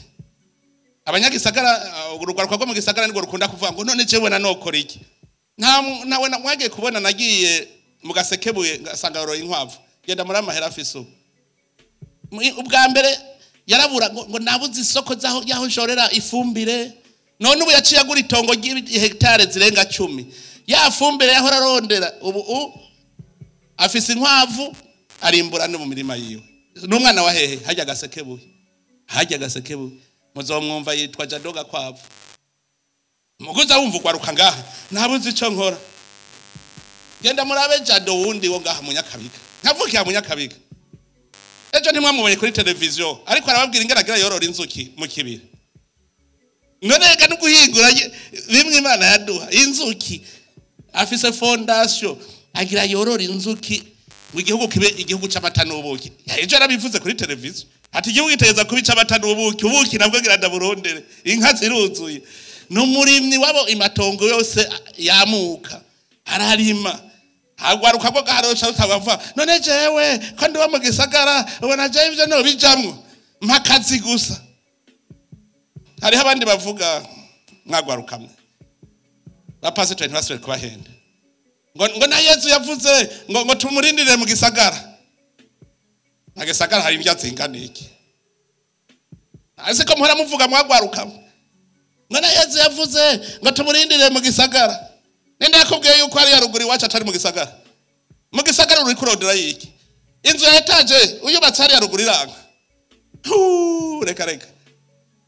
Abanyagisagara, urugwaruka rwo mu gisagara nirwo rukunda kuvuga ngo none jewe nanokora iki? Ntawe mwagiye kubona nagiye mu Gasekebuye ngasanga yoroye inkwavu, genda muri amahera afise ubu. Ubwa mbere yarabura ngo nabuze isoko zaho yaho nshorera ifumbire, none ubu yaciye agura itongo ry'hectare zirenga 10, ya fumbire yahora arondera ubu afise inkwavu arimbura no mu mirima yiwe. N'umwana wa hehe? Hajya Gasekebuye, hajya Gasekebuye muzomwumva yitwa Jadoga kwavu. Muguza wumva ugwaruka ngaha nabuze ico nkora, genda murabe Jado wundi wo ngaha Munyakabiga, nkavukiya Munyakabiga. Ejo ntimwamubonye kuri televiziyo ariko arababwira ingaragira yorora inzuki mu kibira. None reka no guhingura bimwe Imana yaduha inzuki, afise fondation agira yorora inzuki ngo igihugu kibe igihugu c'amata n'ubuki. Ejo yarabivuze kuri televiziyo ati igihugu giteza kuba ic'amata n'ubuki, ubuki nabwo ngira ndaburondere, inka ziruzuye. N'umurimyi wabo imatongo yose yamuka ararima, hagwaruka bwo gaharosha utabava. None jewe ko ndi wa mu gisagara ubona jewe ivyo no bijamwo mpakazi gusa. Hariho abandi bavuga mwagwarukamwe ba pastor ntibasubire kubahenda ngo na Yesu yavuze ngo tumurindire mu gisagara. Na gisagara hari indya zingana iki? Ese ko muhora muvuga mwagwarukamwe ngo na Yesu yavuze ngo tumurindire mu gisagara? Nende yakubwiye yuko ari yaruguru iwacu atari mu gisagara? Mu gisagara uri kurondera yiki? Inzu ya etaje uyubatse ari yaruguru iranga. Reka reka.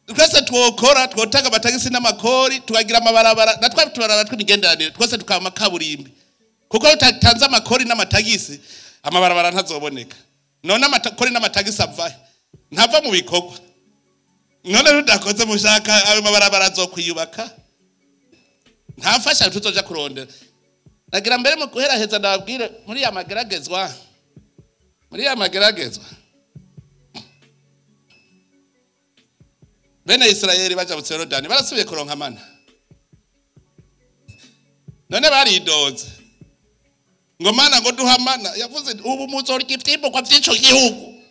Twese twokora twotanga amatagisi n'amakori, tukagira amabarabara natwe tubarara tw'imigenderanire, twese tukaba makaburimbi. Kuko utatanze amakori n'amatagisi amabarabara ntazoboneka. None amakori n'amatagisi avahe? Ntava mu bikorwa. None rudakoze mushaka ayo mabarabara azokwiyubaka? Nta mfasha tuzoja kurondera. Nagira mbere mu guheraheza ndababwire muri ya mageragezwa, muri ya mageragezwa bene Isirayeli bajabutse Yorodani barasubiye kuronka mana. None baridoze ngo mana ngo duha mana, yavuze ubu muzorya ivyimburwa vy'ico gihugu.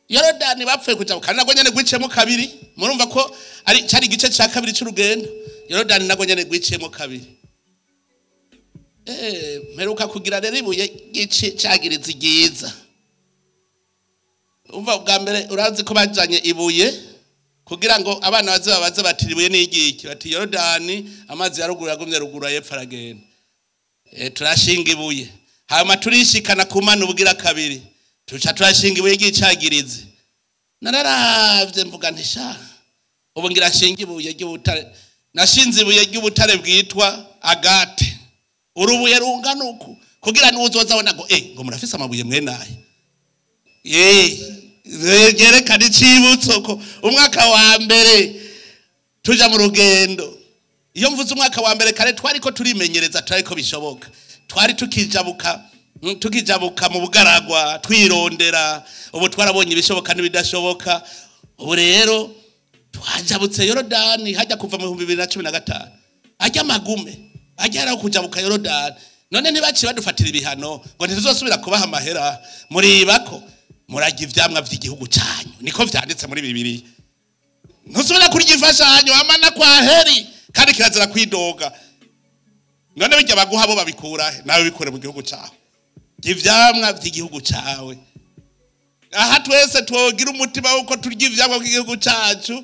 Yorodani bapfuye kujabuka nago nyene gwicemo kabiri, murumva ko ari cari igice ca kabiri c'urugendo. Yorodani nago nyene gwicemo kabiri. Mperuka kugira rero ibuye gice cagiriza igiza. Umva ubwa mbere urazi ko bajanye ibuye kugira ngo abana baze babaze bati ibuye n'igiki, bati Yorodani amazi ya ruguru yagumye ruguru yepfo aragenda. Turashinga ibuye hanyuma turishikana ku mana ubugira kabiri, tuca turashinga ibuye ry'icagirizi. Nararavye mvuga nti sha ubu ngira nshinga ibuye ry'ubutare. Nashinze ibuye ry'ubutare bwitwa agate, urubuye rungana uku, kugira n'uzoza abona ngo ngo murafise amabuye mwenaye. Yerekana icibutso ko umwaka wa mbere tuja mu rugendo. Iyo mvuze umwaka wa mbere kare twariko turimenyereza, turariko bishoboka. Twari tukijabuka mu bugaragwa twirondera. Ubu twarabonye ibishoboka n'ibidashoboka. Ubu rero twajabutse Yorodani hajya kuva mu 2015. Ajya magume, ajya ara kujabuka Yorodani. None ntibaciye badufatira ibihano ngo ntituzosubira kubaha amahera. Muribako murajya ivyamwa vy'igihugu cyanyu, niko vyanditse muri Bibiliya. Ntusubira kurya imfashanyo amana kwa heri, kandi kirazira kwidoga. None bijya baguha bo babikura he? Nawe bikure mu gihugu cyawe. Ivyamwa vy'igihugu cyawe. Aha twese twogira umutima wuko turya ivyamwa by'igihugu cyacu.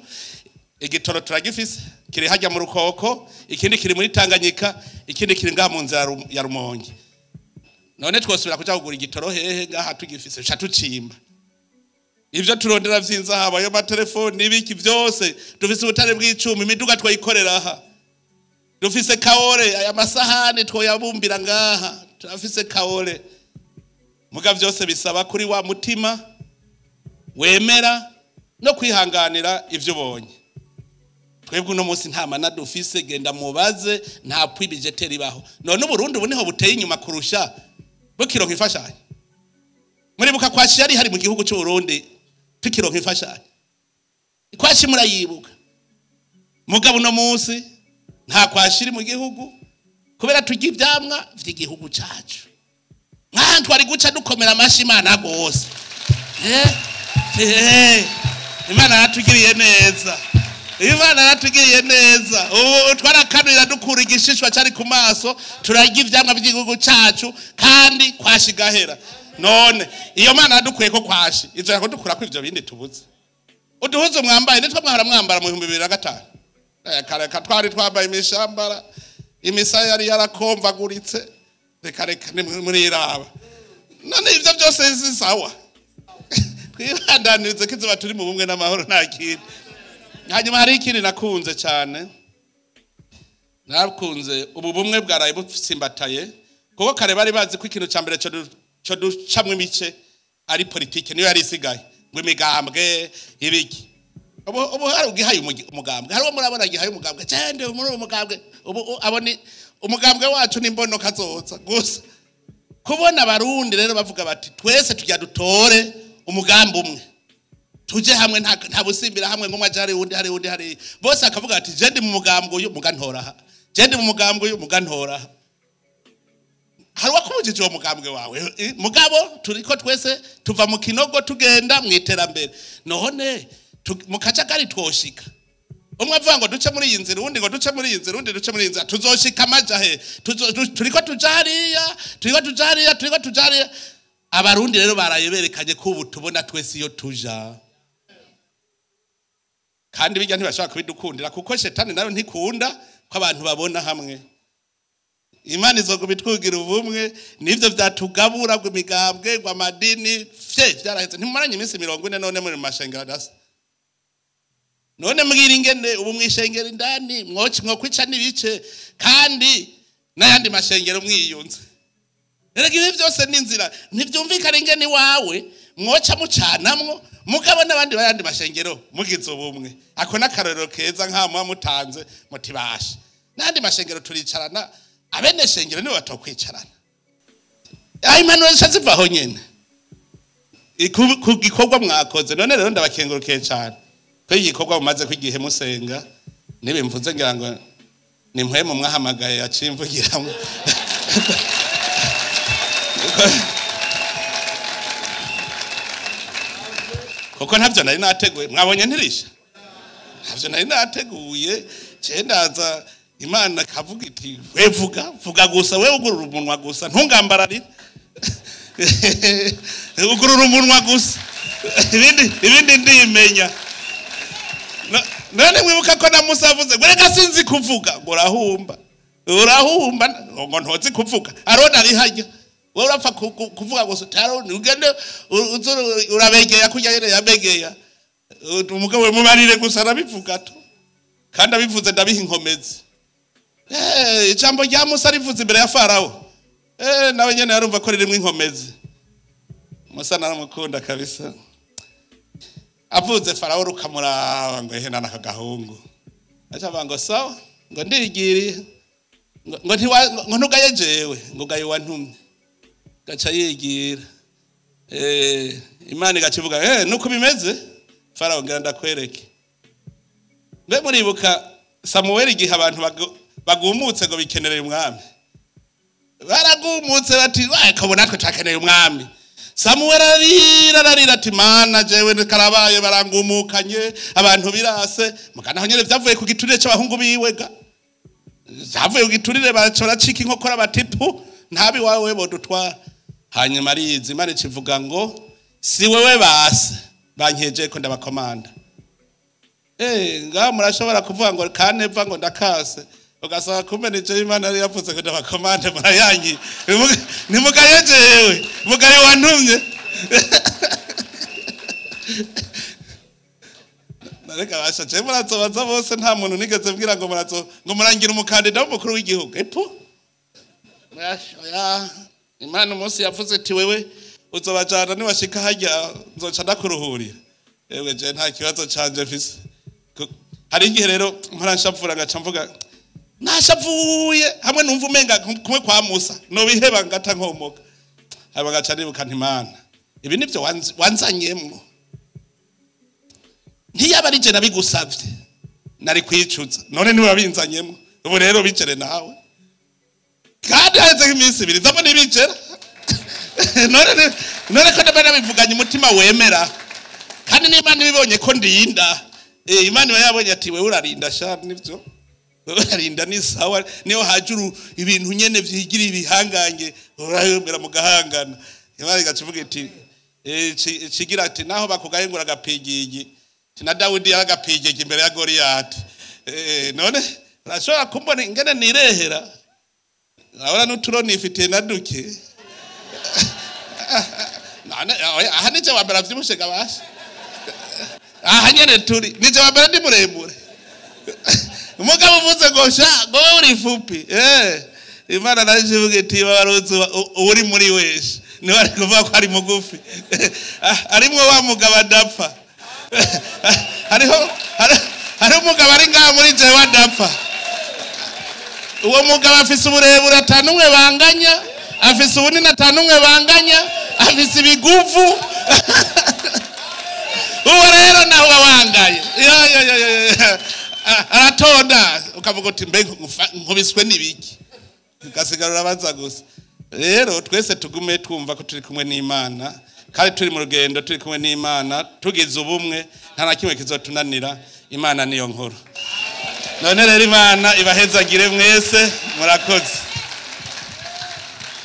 Igitoro turagifise, kiri hajya mu Rukoko, ikindi kiri muri Tanganyika, ikindi kiri ngaha mu nzira ya Rumonge. None twosubira kuja kugura igitoro hehe ngaha tugifise? Sha tucimba. Ivyo turondera vy'inzahabu, ayo matelefoni n'ibiki vyose, dufise ubutare bw'icuma, imiduga twayikorera aha. Dufise kaore, aya masahani twoyabumbira ngaha, turafise kaore. Muga vyose bisaba kuri wa mutima wemera no kwihanganira ivyo ubonye. Twebwe uno munsi nta mana dufise, genda mubaze, nta pwibijeteri ibaho. None Uburundi ubu niho buteye inyuma kurusha bukironka imfashanyo. Muribuka kwashi yari hari mu gihugu cy'u Burundi tukironka imfashanyo. Kwashi murayibuka. Mugabo uno munsi nta kwashi iri mu gihugu kubera turya ivyamwa vy'igihugu cacu. Nka twari guca dukomera amashi Imana gose. Imana yaratugiriye neza. Imana yaratugiriye neza. Ubu twarakanurira dukura igishishwa cari ku maso, turarya ivyamwa by'igihugu cacu kandi kwashi gahera. None iyo Mana yadukuye ko kwashi, izo yakudukura ko ivyo bindi tubuze. Uduhuzo mwambaye nitwo mwahora mwambara mu 2005. Kare twari twambaye imishambara, imisaya yari yarakomvaguritse. Reka reka muriraba. None ivyo byose si sawa. Twibandanirize ko izuba turi mu bumwe n'amahoro nta kindi. Hanyuma hari ikindi nakunze cyane. Nakunze ubu bumwe bwaraye butsimbataye, kuko kare bari bazi ko ikintu ca mbere cyo ducamwe imice ari politike, niyo yari isigaye ngo imigambwe ibiki. Ubu hari ugihaye umugambwe, hari uwo murabona gihaye umugambwe cyende muri uwo mugambwe. Ubu abone umugambwe wacu ni imbono kazoza gusa. Kubona abarundi rero bavuga bati twese tujya dutore umugambi umwe, tuje hamwe, nta busimbira hamwe ngo mwaje hari undi hari undi hari bose, akavuga ati je ndi mu mugambwe uyu mugantora aha, je ndi mu mugambwe uyu mugantora aha. Hari wakubujije uwo mugambwe wawe? Mugabo turiko twese tuva mu kinogo tugenda mu iterambere. None mu kajagari twoshika, umwe avuga ngo duce muri iyi nzira, uwundi ngo duce muri iyi nzira, uwundi duce muri iyi nzira, tuzoshika amaja he? Turiko tuja hariya, turiko tuja hariya, turiko tuja hariya. Abarundi rero baraye berekanye ko ubu tubona twese iyo tuja. Kandi bijya ntibashaka kubidukundira, kuko shetani nayo ntikunda ko abantu babona hamwe. Imana izoguma itwugira ubumwe, nivyo vyatugabura ngo imigambwe ngo amadini fye vyaraheze. Ntimumaranye iminsi 40 none muri mashengero adasa. None mbwira ingene ubu mwishengero indani mwokwica n'ibice, kandi n'ayandi mashengero mwiyunze. Erega ibi byose ni inzira, ntivyumvikana ingene iwawe mwoca mucanamwo mugabo n'abandi bayandi mashengero mugize ubumwe. Ako n'akarorero keza nka mutanze mutibasha. N'andi mashengero turicarana, abene shengero nibo batokwicarana. Ayi impanuro zivaho nyene ku gikorwa mwakoze. None rero ndabakengurukiye cyane ko igikorwa mumaze kwigihe musenga, nibimvuze ngira ngo ni mpwemu mwahamagaye yacimvugiramo. Kuko ntabyo nari nateguye, mwabonye ntirisha, ntabyo nari nateguye. Ndaza Imana kavuga iti we vuga vuga gusa, we ugurura umunwa gusa, ntungambararire. Ugurura umunwa gusa, ibindi ndimenya. None mwibuka ko na Musa avuze ngo reka sinzi kuvuga, ngo urahumba urahumba, ngo ntozi kuvuga. Aroni ari hajya, wewe urapfa kuvuga gusa, Aroni ugende urabegeya kurya yene yabegeya. Umugabo we mubarire gusa arabivuga to. Kandi abivuze ndabiha inkomezi. Ijambo rya Musa rivuze imbere ya Farawo. Nawe nyene yarumva ko ririmo inkomezi. Musa naramukunda kabisa. Avuze Farawo rukamuraba ngo ehe nana kagahungu. Aca ngo sawa ngo ndigiriye ngo ntiwa ngo ntugaye jewe ngo gaye wantumye. Gaca yigira. Imana igacivuga nuko bimeze Farawo ngira ndakwereke. Mbe muribuka Samuel igihe abantu bagumutse ngo bikenereye umwami. Baragumutse bati kabona natwe twakeneye umwami. Samuel ararira ati mana jewe karabaye barangumukanye abantu birase mugana aho nyene vyavuye ku giturire c'abahungu biwe ga. Vyavuye ku giturire baracika inkokora bati pu ntabi wawe bodutwara. Hanyuma arizi Imana ikivuga ngo si wewe base bankeje ko ndabakomanda. Ngaho murashobora kuvuga ngo kaneva ngo ndakase ugasaba kumbe nije Imana yari yavuze ngo ndabakomande murayangi nimugaye jewe mugaye wantumye. Nareka basha je murazobaza bose nta muntu nigeze mbwira ngo murazo ngo murangira umukandida w'umukuru w'igihugu. Epo oya Imana umunsi yavuze ati wewe uzobajana niwashika harya nzoca ndakuruhurira. Ewe je nta kibazo canje mfise. Hari igihe rero mpora nshavura ngaca mvuga nashavuye hamwe numva umenga kumwe kwa Musa no biheba ngata nkomoka. Haba gaca nibuka nti Imana ibi nivyo wanzanyemwo. Ntiyaba ari je nabigusavye nari kwicuza none niwe wabinzanyemwo ubu rero bicere nawe. Kandi haheze nk'iminsi ibiri nzamo nibicera. None ko ndaba nabivuganye umutima wemera. Kandi n'Imana ibibonye ko ndinda. Imana iba yabonye ati wewe urarinda sha nivyo. Urarinda ni sawa niyo hajuru ibintu nyene vyigira ibihangange urayomera mu gahangana. Imana igacivuga iti cigira ati naho bakugayengura agapigigi. Na Dawidi yaragapigigi imbere ya Goliyati. None urashobora kumbona ingene nirehera. Ahora n'uturo nifitiye na duke. None aha nije wambara vyibushega basha. Aha nyene turi nije wambara ndi muremure. Umugabo uvuze ngo sha ngo wewe uri fupi. Imana naje ivuga iti baruzi uri muri wese. Ni bari kuvuga ko ari mugufi. Arimwo wa mugabo adapfa. Hariho hari umugabo ari ngaha muri jewe adapfa. Uwo mugabo afise uburebure atanumwe banganya, afise ubunini atanumwe banganya, afise ibiguvu. Uwo rero nawe wangaye. Ya. Aratonda ukavuga uti mbe nkubiswe nibiki. Ugasigara urabaza gusa. Rero twese tugume twumva ko turi kumwe n'Imana, kandi turi mu rugendo turi kumwe n'Imana, tugize ubumwe nta na kimwe kizotunanira. Imana niyo nkuru. None rero Imana ibahezagire mwese murakoze.